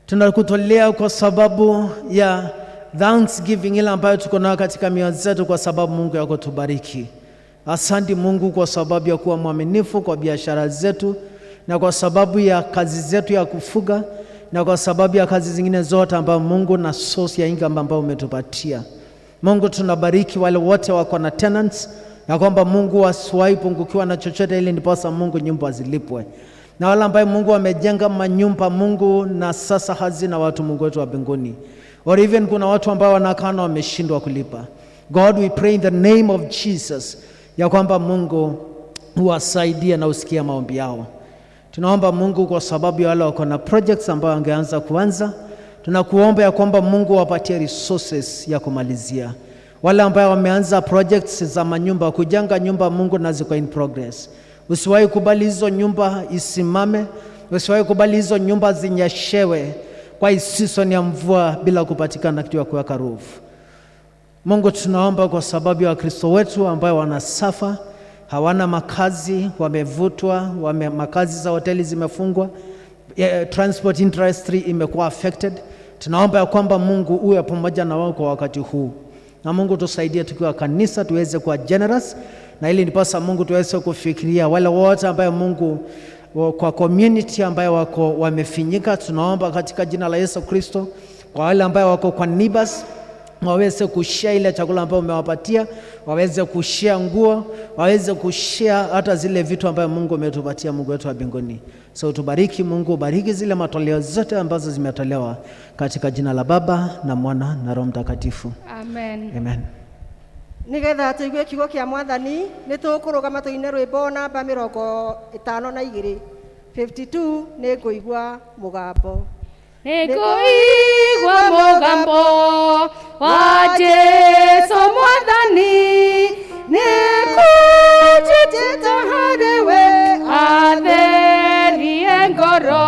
S2: tunakutolea kwa sababu ya thanksgiving ile ambayo tuko nayo katika mioyo zetu, kwa sababu Mungu yako tubariki. Asante Mungu kwa sababu ya kuwa mwaminifu kwa biashara zetu na kwa sababu ya kazi zetu ya kufuga na kwa sababu ya kazi zingine zote ambayo Mungu na source ya income ambayo umetupatia. Mungu, tunabariki wale wote wako na tenants, ya kwamba Mungu wasiwahi pungukiwa na chochote, ili ndiposa Mungu nyumba zilipwe, na wale ambaye Mungu amejenga manyumba Mungu na sasa hazina watu, Mungu wetu wa mbinguni, or even kuna watu ambao wanakaa na wameshindwa kulipa. God, we pray in the name of Jesus ya kwamba Mungu uwasaidie na usikie maombi yao. Tunaomba Mungu kwa sababu ya wale wako na projects ambayo wangeanza kuanza, tunakuomba ya kwamba Mungu wapatie resources ya kumalizia. Wale ambao wameanza projects za manyumba, kujenga nyumba Mungu, na ziko in progress, usiwahi kubali hizo nyumba isimame, usiwahi kubali hizo nyumba zinyeshewe kwa hii season ya mvua bila kupatikana kitu ya kuweka roof. Mungu, tunaomba kwa sababu ya Wakristo wetu ambao wanasuffer, hawana makazi, wamevutwa, makazi za hoteli zimefungwa, transport industry imekuwa affected. Tunaomba ya kwamba Mungu uwe pamoja na wao kwa wakati huu, na Mungu tusaidie tukiwa kanisa tuweze kuwa generous, na ili ndiposa Mungu tuweze kufikiria wale wote ambayo Mungu kwa community ambayo wako wamefinyika. Tunaomba katika jina la Yesu Kristo kwa wale ambayo wako kwa neighbors waweze kushare ile chakula ambayo umewapatia, waweze kushare nguo, waweze kushare hata zile vitu ambayo Mungu umetupatia, Mungu wetu wa mbinguni. So tubariki Mungu, ubariki zile matoleo zote ambazo zimetolewa katika jina la Baba na Mwana na Roho Mtakatifu.
S4: Amen.
S2: Amen.
S3: Nigetha tũigue kiugo kĩa Mwathani, nĩ tũkũrũgama tũine rwĩmbo namba 52, 52, "Nĩ Ngũigua Mũgambo".
S4: Nĩngũigua mũgambo wa Jesu Mwathani, nĩkũnjĩtĩte harĩ we atherie ngoro.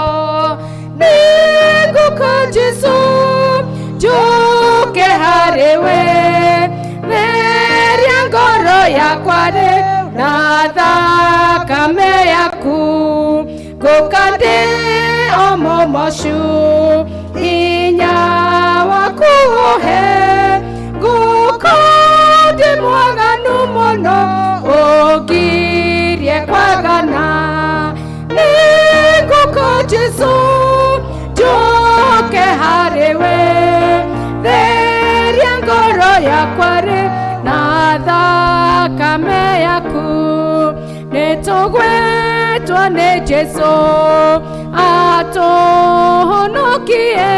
S4: Nĩngũka Jesu, njũke harĩ we, theria ngoro yakwa rĩu na thakame yaku. Ngũka ndĩ o mũmocu, hinya waku ũhe. Ngũka ndĩ mwaganu mũno, ũngirie kwagana. Nĩngũka Jesu, njũke harĩ we, theria ngoro yakwa rĩ na thakame yaku. Nĩtũgwĩtwo nĩ Jesu atũhonokie,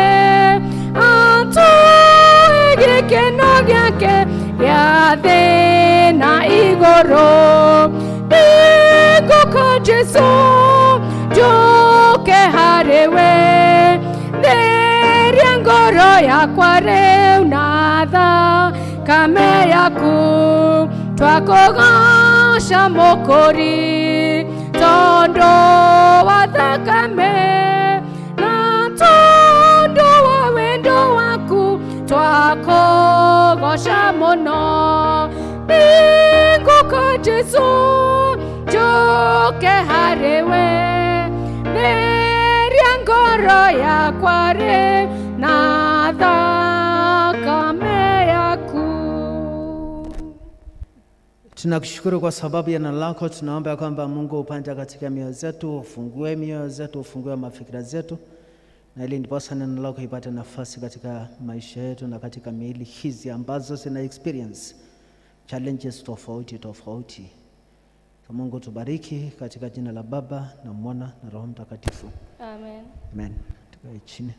S4: atũhe gĩkeno gĩake gĩa thĩ na igũrũ. Nĩngũka Jesu, njũke harĩ we, theria ngoro yakwa rĩu na thakame yaku. Twakũgoca Mũkũri tondũ wa thakame na tondũ wa wendo waku, twakũgoca mũno. Nĩngũka Jesu, njũke harĩ we, theria ngoro yakwa rĩu na thakame yaku.
S2: Tunakushukuru kwa sababu ya neno lako. Tunaomba ya kwamba Mungu upande katika mioyo zetu, ufungue mioyo zetu, ufungue mafikira zetu, na Na ili ndiposa neno lako ipate nafasi katika maisha yetu na katika miili hizi ambazo zina experience challenges tofauti tofauti. So Mungu tubariki katika jina la Baba na Mwana na Roho Mtakatifu.
S8: Amen.
S2: Amen. Tukae chini.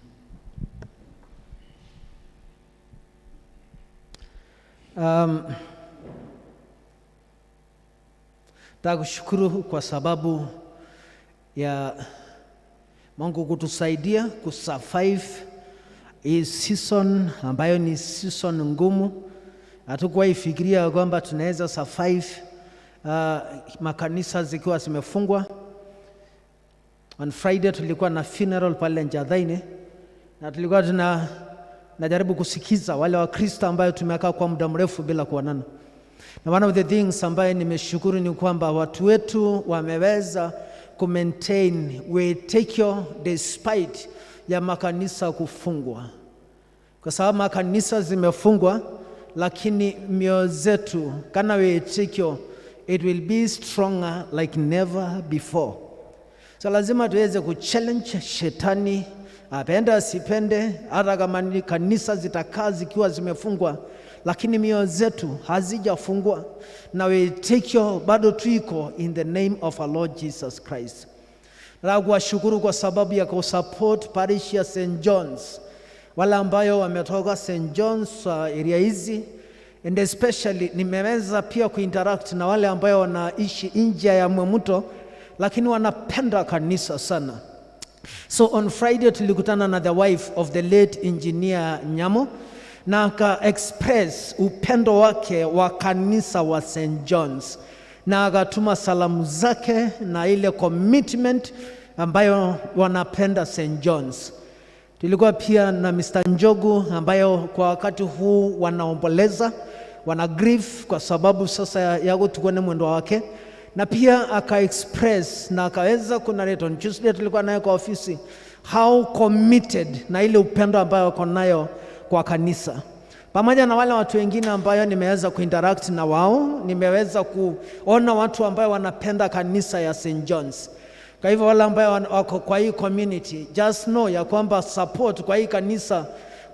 S2: Nataka kushukuru kwa sababu ya Mungu kutusaidia kusurvive hii season ambayo ni season ngumu. Hatukuwahi fikiria kwamba tunaweza survive makanisa zikiwa zimefungwa. On Friday tulikuwa na funeral pale Njathaini na tulikuwa najaribu kusikiza wale Wakristo ambayo tumekaa kwa muda mrefu bila kuonana. Na one of the things ambayo nimeshukuru ni kwamba watu wetu wameweza kumaintain witikio despite ya makanisa kufungwa, kwa sababu makanisa zimefungwa, lakini mioyo zetu kana witikio, it will be stronger like never before. So lazima tuweze kuchallenge shetani, apende asipende, hata kama ni kanisa zitakaa zikiwa zimefungwa, lakini mioyo zetu hazijafungwa na witikio bado tuiko in the name of our Lord Jesus Christ. Nataka kuwashukuru kwa sababu ya kusupport parish ya St. John's, wale ambayo wametoka St. John's area hizi, and especially nimeweza pia kuinteract na wale ambayo wanaishi nje ya Mwemuto lakini wanapenda kanisa sana. So on Friday tulikutana na the wife of the late engineer Nyamo na aka express upendo wake wa kanisa wa St. John's na akatuma salamu zake na ile commitment ambayo wanapenda St. John's. Tulikuwa pia na Mr. Njogu ambayo kwa wakati huu wanaomboleza, wana grief kwa sababu sasa yako tukone mwendo wake, na pia aka express na akaweza kunarrate on Tuesday tulikuwa naye kwa ofisi how committed na ile upendo ambayo wako nayo kwa kanisa, pamoja na wale watu wengine ambayo nimeweza kuinteract na wao, nimeweza kuona watu ambayo wanapenda kanisa ya St. John's. Kwa hivyo wale ambayo wako kwa hii community, just know ya kwamba support kwa hii kanisa,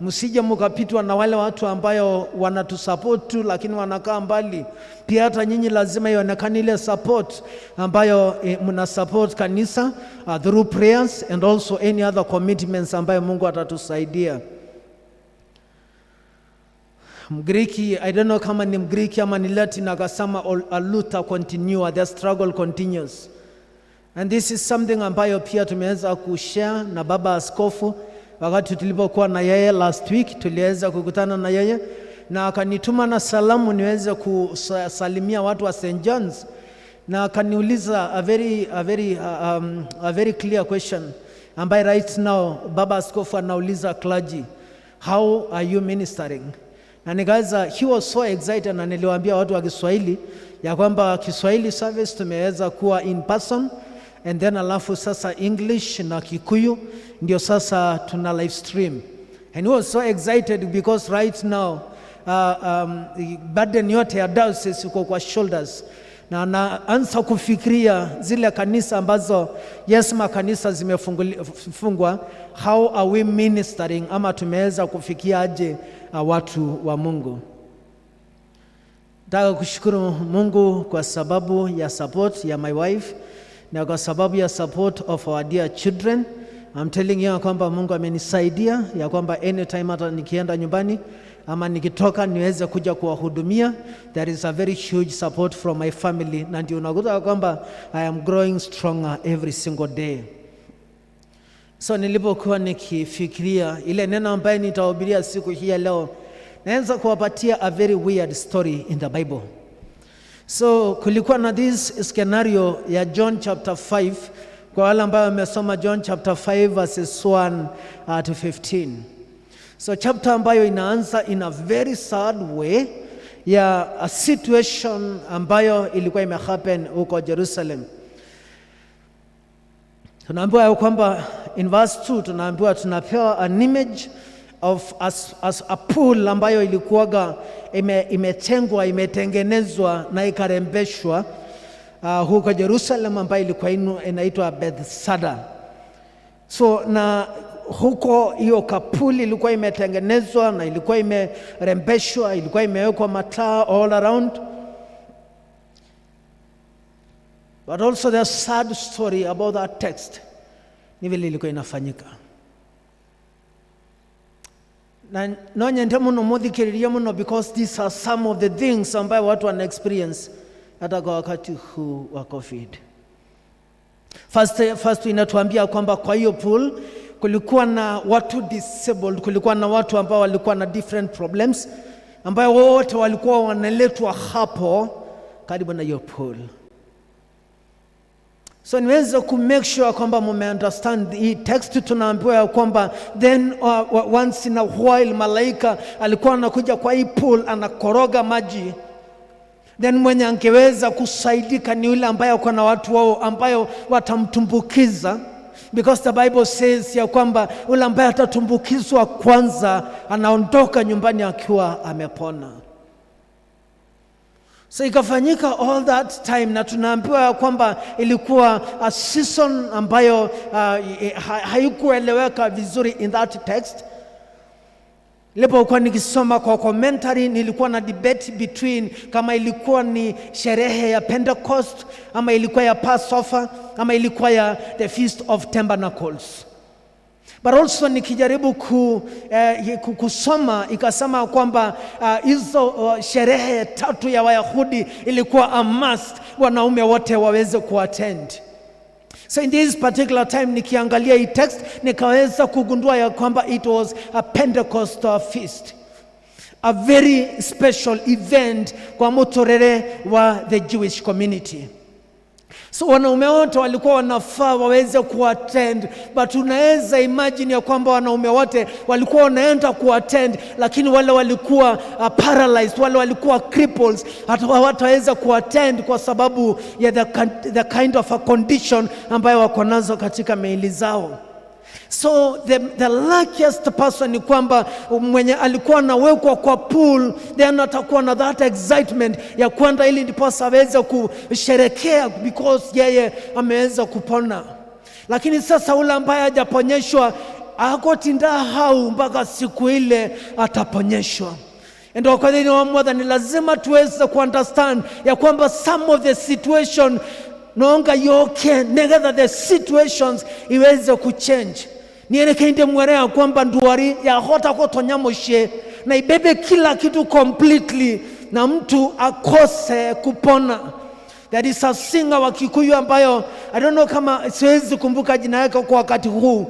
S2: msije mukapitwa na wale watu ambayo wanatusupport tu lakini wanakaa mbali. Pia hata nyinyi lazima ionekane ile support ambayo mna support kanisa through prayers and also any other commitments ambayo Mungu atatusaidia. Mgriki, I don't know kama ni Mgriki ama ni Latin, akasema "A luta continua, the struggle continues." And this is something ambayo pia tumeweza kushare na baba askofu wakati tulipokuwa na yeye last week. Tuliweza kukutana na yeye na akanituma na salamu niweze kusalimia watu wa St. John's, na akaniuliza a very clear question ambaye right now baba askofu anauliza clergy, "How are you ministering?" Na nikaweza, he was so excited, na niliwaambia watu wa Kiswahili ya kwamba Kiswahili service tumeweza kuwa in person and then alafu sasa English na Kikuyu ndio sasa tuna live stream, and he was so excited because right now burden yote ya diocese iko kwa shoulders na anaanza kufikiria zile kanisa ambazo, yes, makanisa zimefungwa, how are we ministering ama tumeweza kufikia aje watu wa Mungu. Nataka kushukuru Mungu kwa sababu ya support ya my wife na kwa sababu ya support of our dear children. I'm telling you ya kwamba Mungu amenisaidia ya kwamba anytime hata nikienda nyumbani ama nikitoka niweze kuja kuwahudumia, there is a very huge support from my family, na ndio unakuta ya kwamba I am growing stronger every single day. So nilipokuwa nikifikiria ile neno ambaye nitahubiria siku hii ya leo, naweza kuwapatia a very weird story in the Bible. So kulikuwa na this scenario ya John chapter 5, kwa wale ambao wamesoma John chapter 5 verses 1 to 15. So chapter ambayo inaanza in a very sad way ya a situation ambayo ilikuwa imehappen huko Jerusalem. Tunaambiwa ya kwamba in verse 2 tunaambiwa, tunapewa an image of as a pool ambayo ilikuwaga imetengwa, imetengenezwa na ikarembeshwa huko Jerusalem ambayo ilikuwa inaitwa Bethesda. So na Huko hiyo kapool ilikuwa imetengenezwa na ilikuwa imerembeshwa, ilikuwa imewekwa mataa all around. But also the sad story about that text ni vile ilikuwa inafanyika na nonyende muno muthikiririe muno, because these are some of the things ambayo watu wana experience hata kwa wakati huu wa COVID. First inatuambia kwamba kwa hiyo pool kulikuwa na watu disabled, kulikuwa na watu ambao walikuwa na different problems ambayo wote walikuwa wanaletwa hapo karibu na hiyo pool. So niweze ku make sure kwamba mume understand hii text. Tunaambiwa ya kwamba then once in a while malaika alikuwa anakuja kwa hii pool, anakoroga maji. Then mwenye angeweza kusaidika ni yule ambaye ako na watu wao ambayo watamtumbukiza, because the Bible says ya kwamba yule ambaye atatumbukizwa kwanza anaondoka nyumbani akiwa amepona. So ikafanyika all that time, na tunaambiwa ya kwamba ilikuwa a season ambayo haikueleweka vizuri in that text. Nilipokuwa nikisoma kwa commentary, nilikuwa na debate between kama ilikuwa ni sherehe ya Pentecost ama ilikuwa ya Passover ama ilikuwa ya the Feast of Tabernacles. But also nikijaribu kusoma ikasema kwamba hizo sherehe tatu ya Wayahudi ilikuwa a must wanaume wote waweze kuattend. So in this particular time nikiangalia hii text, nikaweza kugundua ya kwamba it was a Pentecostal feast, a very special event kwa muturire wa the Jewish community. So wanaume wote walikuwa wanafaa waweze kuattend, but unaweza imagine ya kwamba wanaume wote walikuwa wanaenda kuattend, lakini wale walikuwa paralyzed, wale walikuwa cripples, hata hawataweza kuattend kwa sababu ya the kind of a condition ambayo wako nazo katika miili zao. So the luckiest person ni kwamba mwenye alikuwa anawekwa kwa pool, then atakuwa na that excitement ya kwenda ili ndiposa aweze kusherekea because yeye ameweza kupona. Lakini sasa ule ambaye hajaponyeshwa agotinda hau mpaka siku ile ataponyeshwa. Ndio kwa nini wa Mwathani lazima tuweze kuunderstand ya kwamba some of the situation nonga yoke negetha the situations iweze kuchange. Nierekeinde mwere ya kwamba ndwari yahota kutonya muciĩ na ibebe kila kitu completely na mtu akose kupona. There is a singer wa Kikuyu ambayo I don't know kama, siwezi kumbuka jina yake kwa wakati huu,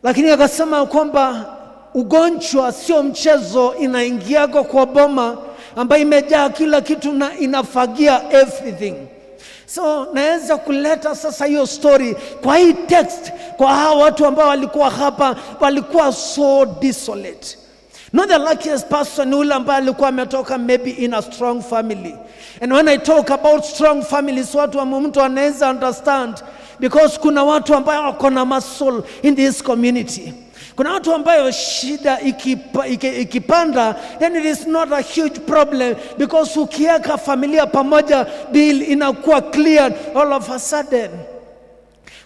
S2: lakini akasema kwamba ugonjwa sio mchezo, inaingiako kwa boma ambayo imejaa kila kitu na inafagia everything. So naweza kuleta sasa hiyo story kwa hii text, kwa hawa watu ambao walikuwa hapa, walikuwa so desolate. Not the luckiest person ni ule ambaye alikuwa ametoka maybe in a strong family. And when I talk about strong families, watu wa mtu anaweza understand because kuna watu ambao wako na muscle in this community. Kuna watu ambayo shida ikipanda, then it is not a huge problem because ukiweka familia pamoja, bill inakuwa cleared all of a sudden.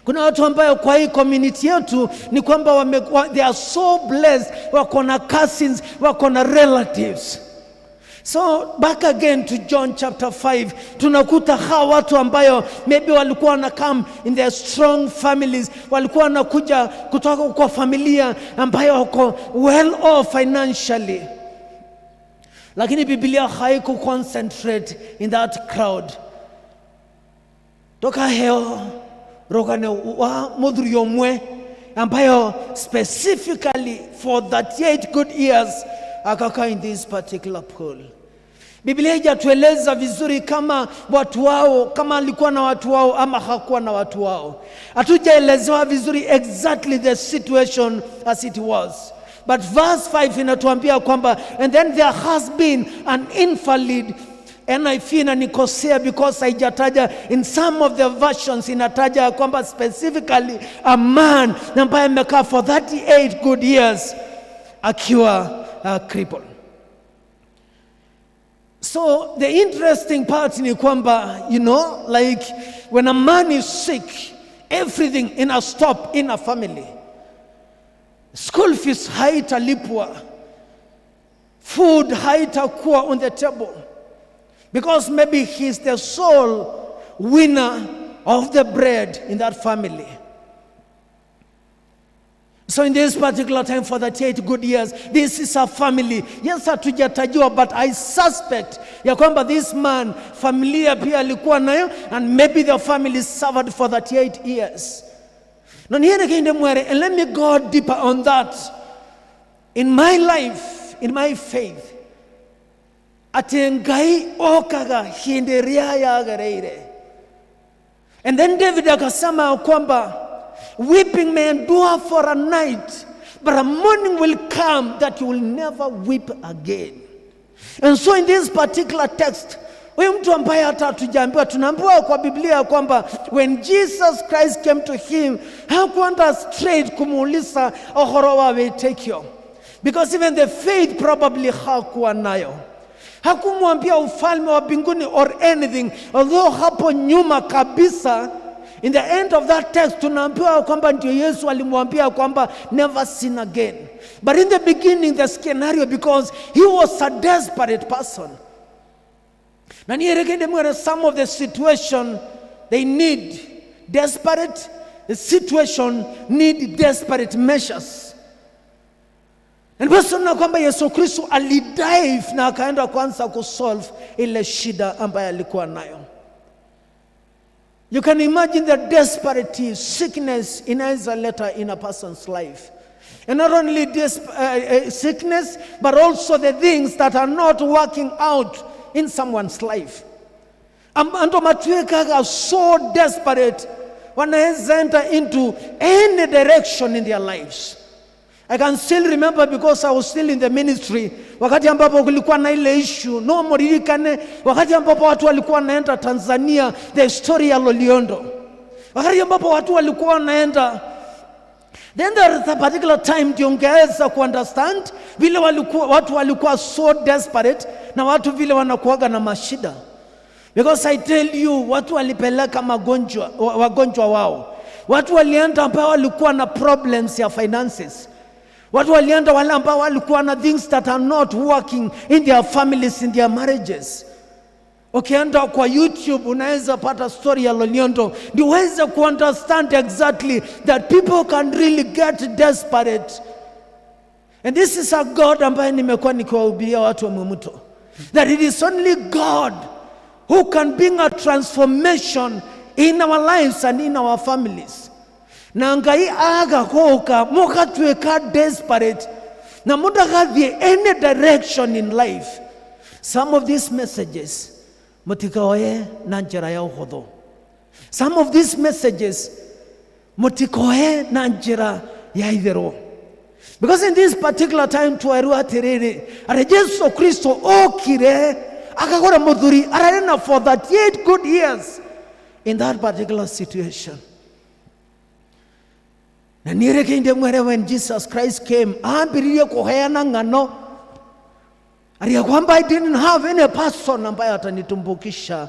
S2: Kuna watu ambayo kwa hii community yetu ni kwamba they are so blessed, wako na cousins, wako na relatives. So back again to John chapter 5, tunakuta hawa watu ambayo maybe walikuwa wana come in their strong families, walikuwa wanakuja kutoka kwa familia ambayo wako well off financially, lakini Biblia haiku concentrate in that crowd. Toka heo rogane wa muthuri ũmwe ambayo specifically for 38 good years akakaa in this particular pool. Biblia haijatueleza vizuri kama watu wao, kama alikuwa na watu wao ama hakuwa na watu wao. Hatujaelezewa vizuri exactly the situation as it was. But verse 5 inatuambia kwamba and then there has been an invalid. NIV inanikosea because haijataja, in some of the versions inataja kwamba specifically a man ambaye amekaa for 38 good years akiwa crippled. So the interesting part ni kwamba like when a man is sick, everything ina stop in a family.
S8: School fees haitalipwa, food haitakuwa on the table, because maybe he's the sole winner of the bread in that family. So in this particular time, for 38 good years, this is a family. Yes, hatujatajiwa, but I suspect ya kwamba this man, familia pia alikuwa nayo, and maybe the family suffered for 38 years. Na niende mwere, and let me go deeper on that. In my life, in my faith, ati Ngai okaga hindi ria yagereire. And then David akasema kwamba weeping may endure for a night, but a morning will come that you will never weep again. And so in this particular text, huyu mtu ambaye hata hatujaambiwa, tunaambiwa kwa Biblia kwamba when Jesus Christ came to him, hakuenda straight kumuuliza uhoro wa wĩtĩkio, because even the faith probably hakuwa nayo. Hakumwambia ufalme wa mbinguni or anything, although hapo nyuma kabisa in the end of that text tunaambiwa kwamba ndio Yesu alimwambia kwamba never sin again. But in the beginning, the scenario, because he was a desperate person. Na nierekende mwere, some of the situation they need desperate situation, need desperate measures. And basi tunaona kwamba Yesu Kristo alidive na akaenda kwanza kusolve ile shida ambayo alikuwa nayo. You can imagine the desperate sickness inaweza leta in a person's life. And not only this sickness, but also the things that are not working out in someone's life. Ando matuikaga so desperate, wanaweza enter into any direction in their lives. I can still remember, because I was still in the ministry, wakati ambapo kulikuwa na ile issue, no muririkane, wakati ambapo watu walikuwa wanaenda Tanzania, the story ya Loliondo. Wakati ambapo watu walikuwa wanaenda. Then there is a particular time ndio ungeweza kuunderstand vile watu walikuwa so desperate na watu vile wanakuaga na mashida. Because I tell you, watu walipeleka wagonjwa wao. Watu walienda ambao walikuwa na problems ya finances. Watu walienda wale ambao walikuwa na things that are not working in their families, in their marriages. Ukienda kwa YouTube unaweza pata story ya Loliondo ndio uweze kuunderstand exactly that people can really get desperate. And this is a God ambaye nimekuwa nikiwahubiria watu wa Mwimuto, that it is only God who can bring a transformation in our lives and in our families. Na Ngai agakoka mukatuika desperate na mutagathie any direction in life. Some of these messages mutikaoye na njira ya uhuthu. Some of these messages mutikoe na njira ya itherũ. Because in this particular time twerwo atiriri, ati Jesu Kristo okire akagora muthuri ararĩ na for 38 good years in that particular situation. Na nierekeinde mwere, when Jesus Christ came, ambiririe kuheana ng'ano aria kwamba I didn't have any person ambaye atanitumbukisha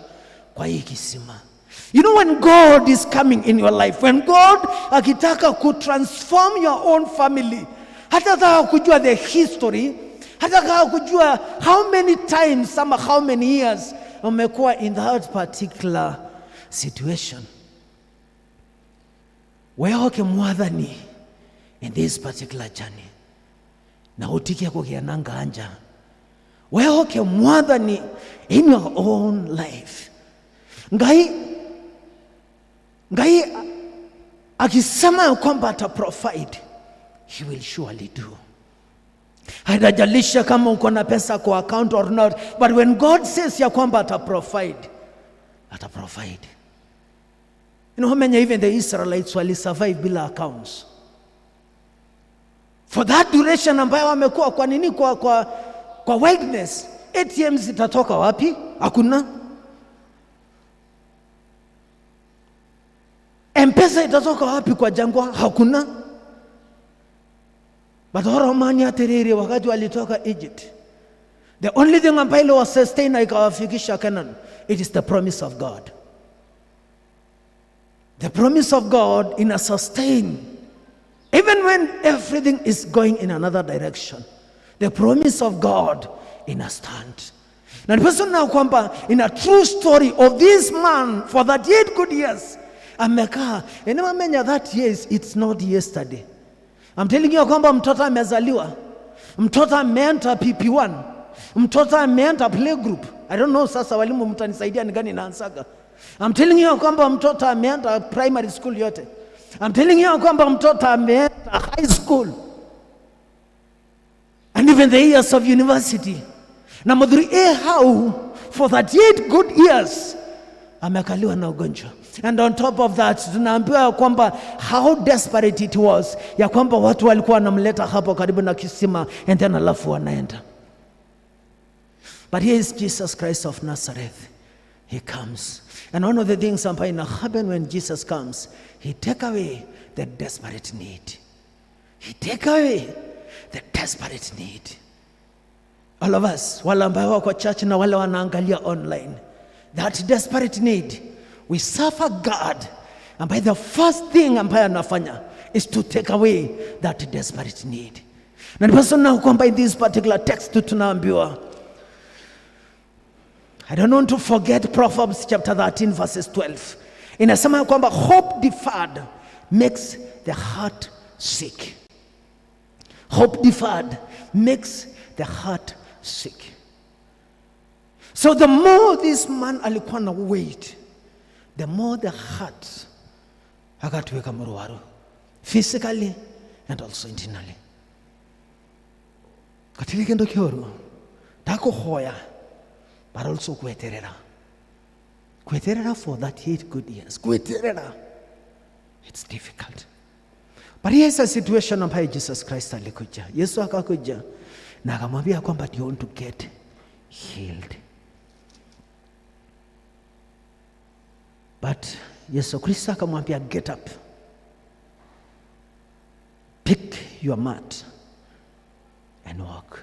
S8: kwa hii kisima. You know, when God is coming in your life, when God akitaka kutransform your own family, hatataka kujua the history, hatataka kujua how many times ama how many years umekuwa in that particular situation. Wehoke Mwathani in this particular journey na utike kugĩa na nganja. Wehoke Mwathani in your own life. Ngai akisema ya kwamba ata provide, he will surely do. Haijalisha kama uko na pesa kwa account or not, but when God says ya kwamba ata provide, ata provide. You know how many, even the Israelites wali survive bila accounts for that duration ambayo wamekuwa kwa nini, kwa wilderness? ATM zitatoka wapi? Hakuna. Mpesa itatoka wapi kwa jangwa? Hakuna. But oromani atiriri, wakati walitoka Egypt, the only thing ambayo iliwa sustain na ikawafikisha Canaan, it is the promise of God. The promise of God ina sustain. Even when everything is going in another direction, the promise of God ina stand. Na ndiposa na kwamba in a true story of this man for 38 good years amekaa. Enewamenya that years, it's not yesterday. I'm telling you kwamba mtoto amezaliwa, mtoto ameenta PP1, mtoto ameenta playgroup. I don't know, sasa walimu mtanisaidia ni gani naanzaga. I'm telling you kwamba mtoto ameenda primary school yote. I'm telling you kwamba mtoto ameenda high school and even the years of university. Na muthuri e hau for 38 good years amekaliwa na ugonjwa. And on top of that, tunaambiwa ya kwamba how desperate it was, ya kwamba watu walikuwa wanamleta hapo karibu na kisima and then alafu wanaenda. But here is Jesus Christ of Nazareth. He comes. And one of the things ambayo ina happen when Jesus comes, he take away the desperate need. He take away the desperate need. All of us, wale ambao wako church na wale wanaangalia online, that desperate need, we suffer God, ambaye the first thing ambaye anafanya is to take away that desperate need. Na ndiposa na kwamba in this particular text tunaambiwa, I don't want to forget Proverbs chapter 13 verses 12. Inasema ya kwamba hope deferred makes the heart sick. Hope deferred makes the heart sick. So the more this man alikuwa na wait, the more the heart akatuweka mruwaru physically and also internally. Katika kendo kioru ndakuhoya, but also kweterera, kweterera for 38 good years, kweterera, it's difficult. But here's a situation ambayo Jesus Christ alikuja. Yesu akakuja na akamwambia kwamba, "Do you want to get healed?" But Yesu Kristo akamwambia, "Get up, pick your mat and walk."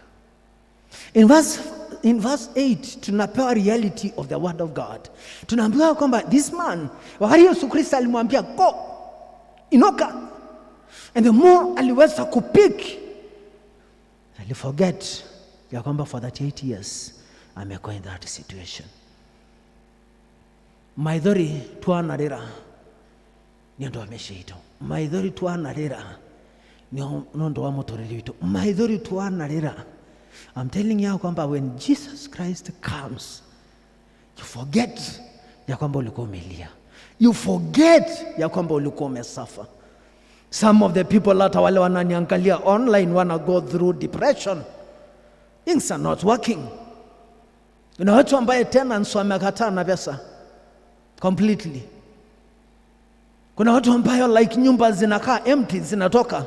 S8: In verse 8 tunapewa reality of the word of God. Tunaambiwa kwamba this man, wakati Yesu Kristo alimwambia, "Go, inuka," and the more aliweza kupick, aliforget ya kwamba for 38 years amekuwa in that situation. Maithori twanarĩra nĩ ũndũ wa mĩciĩ itũ, maithori twanarĩra nĩ ũndũ wa mũtũrĩre witũ, maithori twanarĩra. I'm telling you kwamba when Jesus Christ comes, you forget ya kwamba ulikuwa umelia, you forget ya kwamba ulikuwa umesuffer. Some of the people, hata wale wananiangalia online, wana go through depression. Things are not working. Kuna watu ambaye tenants wamekataa na pesa completely. Kuna watu ambayo like nyumba zinakaa empty, zinatoka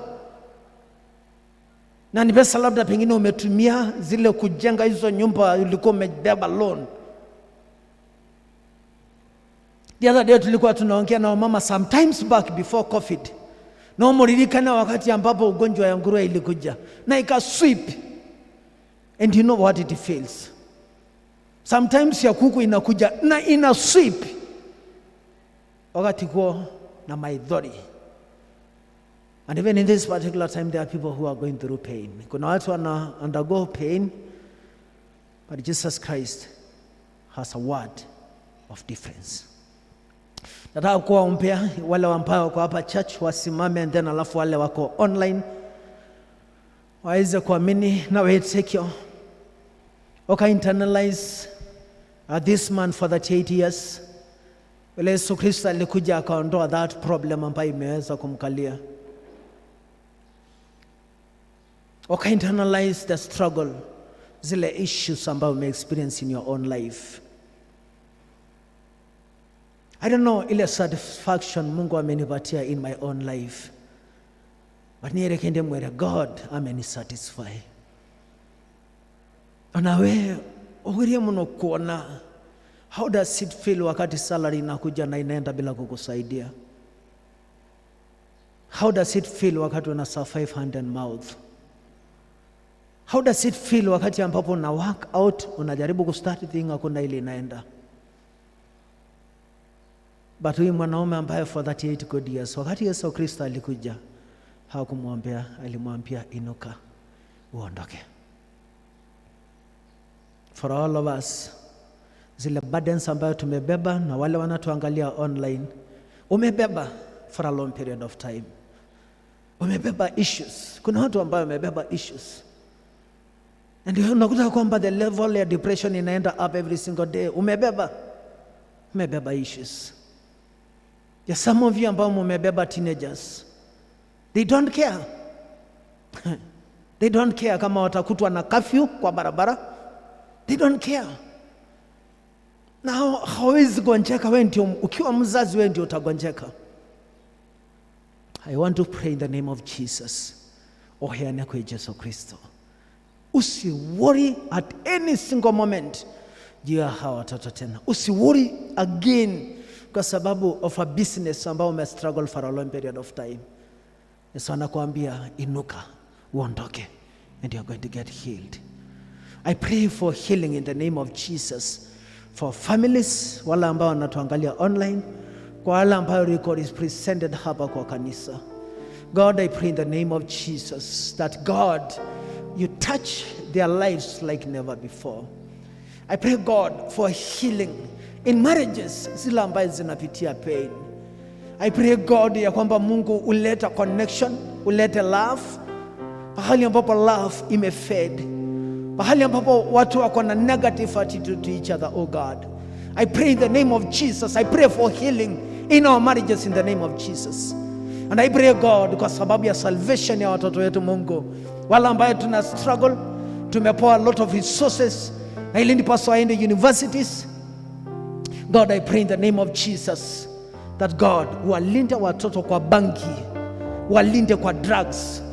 S8: na ni pesa labda pengine umetumia zile kujenga hizo nyumba, ulikuwa umebeba loan. The other day tulikuwa tunaongea na wamama sometimes back before COVID, na muririkana wakati ambapo ugonjwa ya nguruwe ilikuja na ikasweep, and you know what it feels. Sometimes ya kuku inakuja na ina sweep, wakati kuo na maithori. And even in this particular time, there are people who are going through pain. Kuna watu wana undergo pain, but Jesus Christ has a word of difference. Nataka kuwaombea wale ambao wako hapa church wasimame, and then alafu wale wako online waweze kuamini na waitikio waka internalize this man for 38 years, vile Yesu Kristo alikuja akaondoa that problem ambayo imeweza kumkalia. Waka internalize the struggle, zile issues ambayo ume experience in your own life. I don't know ile satisfaction Mungu amenipatia in my own life, but nierekende mwere God amenisatisfy. Nawe ugirie muno kuona how does it feel wakati salary inakuja na inaenda bila kukusaidia. How does it feel wakati una survive hand and mouth? How does it feel wakati ambapo una work out, unajaribu kustart thing, hakuna ile inaenda? But huyu mwanaume ambaye for 38 good years, wakati Yesu Kristo alikuja
S2: Hakumwombea, alimwambia inuka uondoke. For all of us, zile burdens ambayo tumebeba na wale wanatuangalia online, umebeba for a long period of time, umebeba issues. Kuna watu ambayo wamebeba issues and unakuta kwamba the level ya depression inaenda up every single day. Umebeba issues. There are some of you ambao mumebeba teenagers, they don't care, they don't care kama watakutwa na curfew kwa barabara, they don't care na hawezi gonjeka. Wewe ndio ukiwa mzazi, wewe ndio utagonjeka. I want to pray in the name of Jesus. Oheane kwa Yesu Kristo. Usiworry at any single moment juu ya hawa watoto tena. Usiworry again kwa sababu of a business ambao ume struggle for a long period of time. Yesu anakuambia inuka, uondoke, and you are going to get healed. I pray for healing in the name of Jesus for families, wale ambao wanatuangalia online, kwa wale ambao record is presented hapa kwa kanisa. God, I pray in the name of Jesus that God, you touch their lives like never before. I pray, God, for healing in marriages zile ambazo zinapitia pain. I pray, God, ya kwamba Mungu uleta connection, ulete love pahali ambapo love imefade, pahali ambapo watu wako na negative attitude to each other, oh God. I pray in the name of Jesus. I pray for healing in our marriages in the name of Jesus. And I pray, God, kwa sababu ya salvation ya watoto wetu Mungu, wale ambayo tuna struggle, tumepoa a lot of resources na ili ndiposa waende universities. God, I pray in the name of Jesus that God walinde watoto kwa bangi, walinde kwa drugs,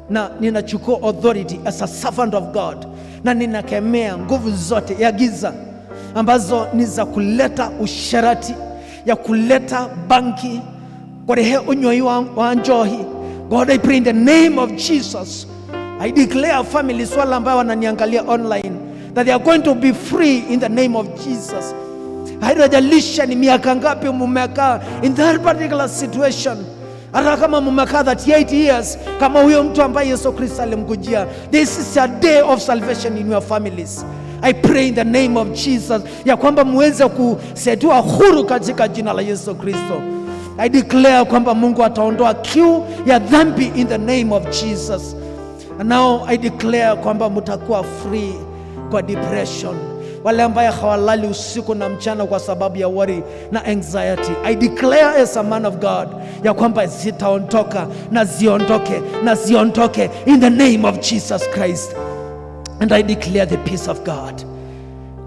S2: na ninachukua authority as a servant of God na ninakemea nguvu zote ya giza ambazo ni za kuleta usherati, ya kuleta bangi, kurehe unywai wa njohi. God, I pray in the name of Jesus. I declare families wale ambao wananiangalia online that they are going to be free in the name of Jesus. Haijalisha ni miaka ngapi mumekaa in that particular situation, hata kama mumekaa 38 years kama huyo mtu ambaye Yesu Kristo alimkujia, this is a day of salvation in your families. I pray in the name of Jesus ya kwamba muweze kusetiwa huru katika jina la Yesu Kristo. I declare kwamba Mungu ataondoa kiu ya dhambi in the name of Jesus. And now I declare kwamba mtakuwa free kwa depression, wale ambaye hawalali usiku na mchana kwa sababu ya worry na anxiety. I declare as a man of God ya kwamba zitaondoka na ziondoke na ziondoke in the name of Jesus Christ. And I declare the peace of God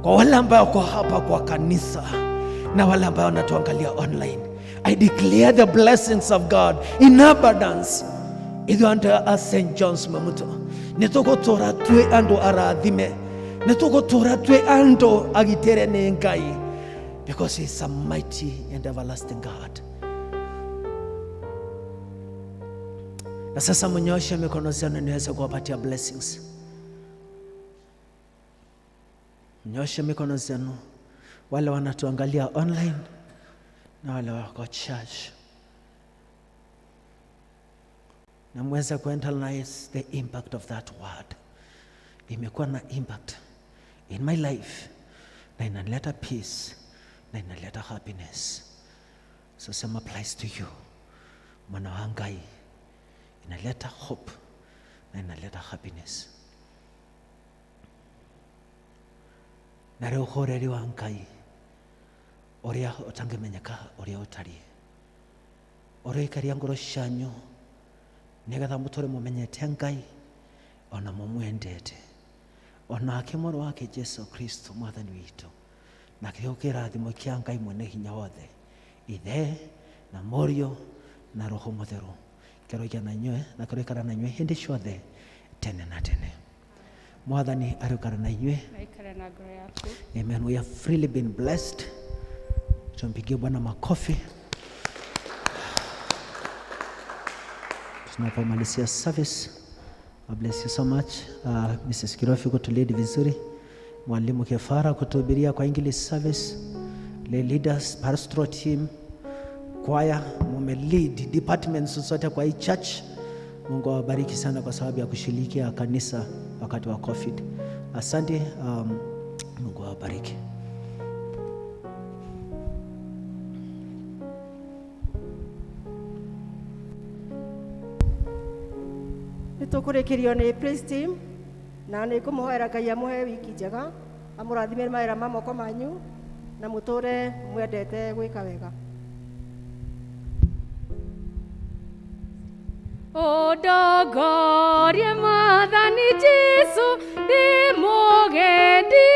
S2: kwa wale ambao wako hapa kwa kanisa na wale ambao wanatuangalia online. I declare the blessings of God in abundance. Ithuĩ andũ a St. John's Mamuto nĩ tũgũtũra twĩ andũ arathime, nĩ tũgũtũra twĩ andũ agitĩre nĩ Ngai, because he is a mighty and everlasting God. Na sasa mnyoshe mikono zenu niweze kuwapatia blessings. Mnyoshe mikono zenu, wale wanatuangalia online na wale wako church, na mweze kuinternalize the impact of that word. Imekuwa na impact in my life na inaleta peace na inaleta happiness. So same applies to you. Mwana wa Ngai, inaleta hope na inaleta happiness. Na rĩu ũhoreri wa Ngai ũrĩa ũtangĩmenyeka ũrĩa ũtariĩ, ũroikaria ngoro cianyu nĩgetha mũtũre mũmenyete Ngai ona mũmwendete, onake mũrũ wake Jesu Kristo mwathani witũ, na kĩo kĩrathimo kĩa Ngai mwene hinya wothe, Ithe na Mũriũ na Roho Mũtheru, kĩroikara na inyuĩ na kĩroikara na inyuĩ hĩndĩ ciothe tene na tene. Mwathani arĩikara na inyuĩ.
S4: Aikare na ngoro yaku.
S2: Amen. We have freely been blessed. Tumpigie Bwana makofi tunapomalizia service. God bless you so much. Mrs. Kirofi kutulead vizuri, Mwalimu Kefara kutuhubiria kwa English service, lay leaders, pastoral team, choir, mume lead departments zote kwa hii church. Mungu awabariki sana kwa sababu ya kushirikia kanisa wakati wa COVID. Asante, Mungu awabariki.
S3: Nä tå kå rä kä rio nä praise team na nä ngå må hoera Ngai amũhe wiki njega, amũrathime mawĩra ma moko manyu na mũtũre mwendete gwĩka wega.
S4: Ũndongorie Mwathani Jesũ, ndĩ mũgendi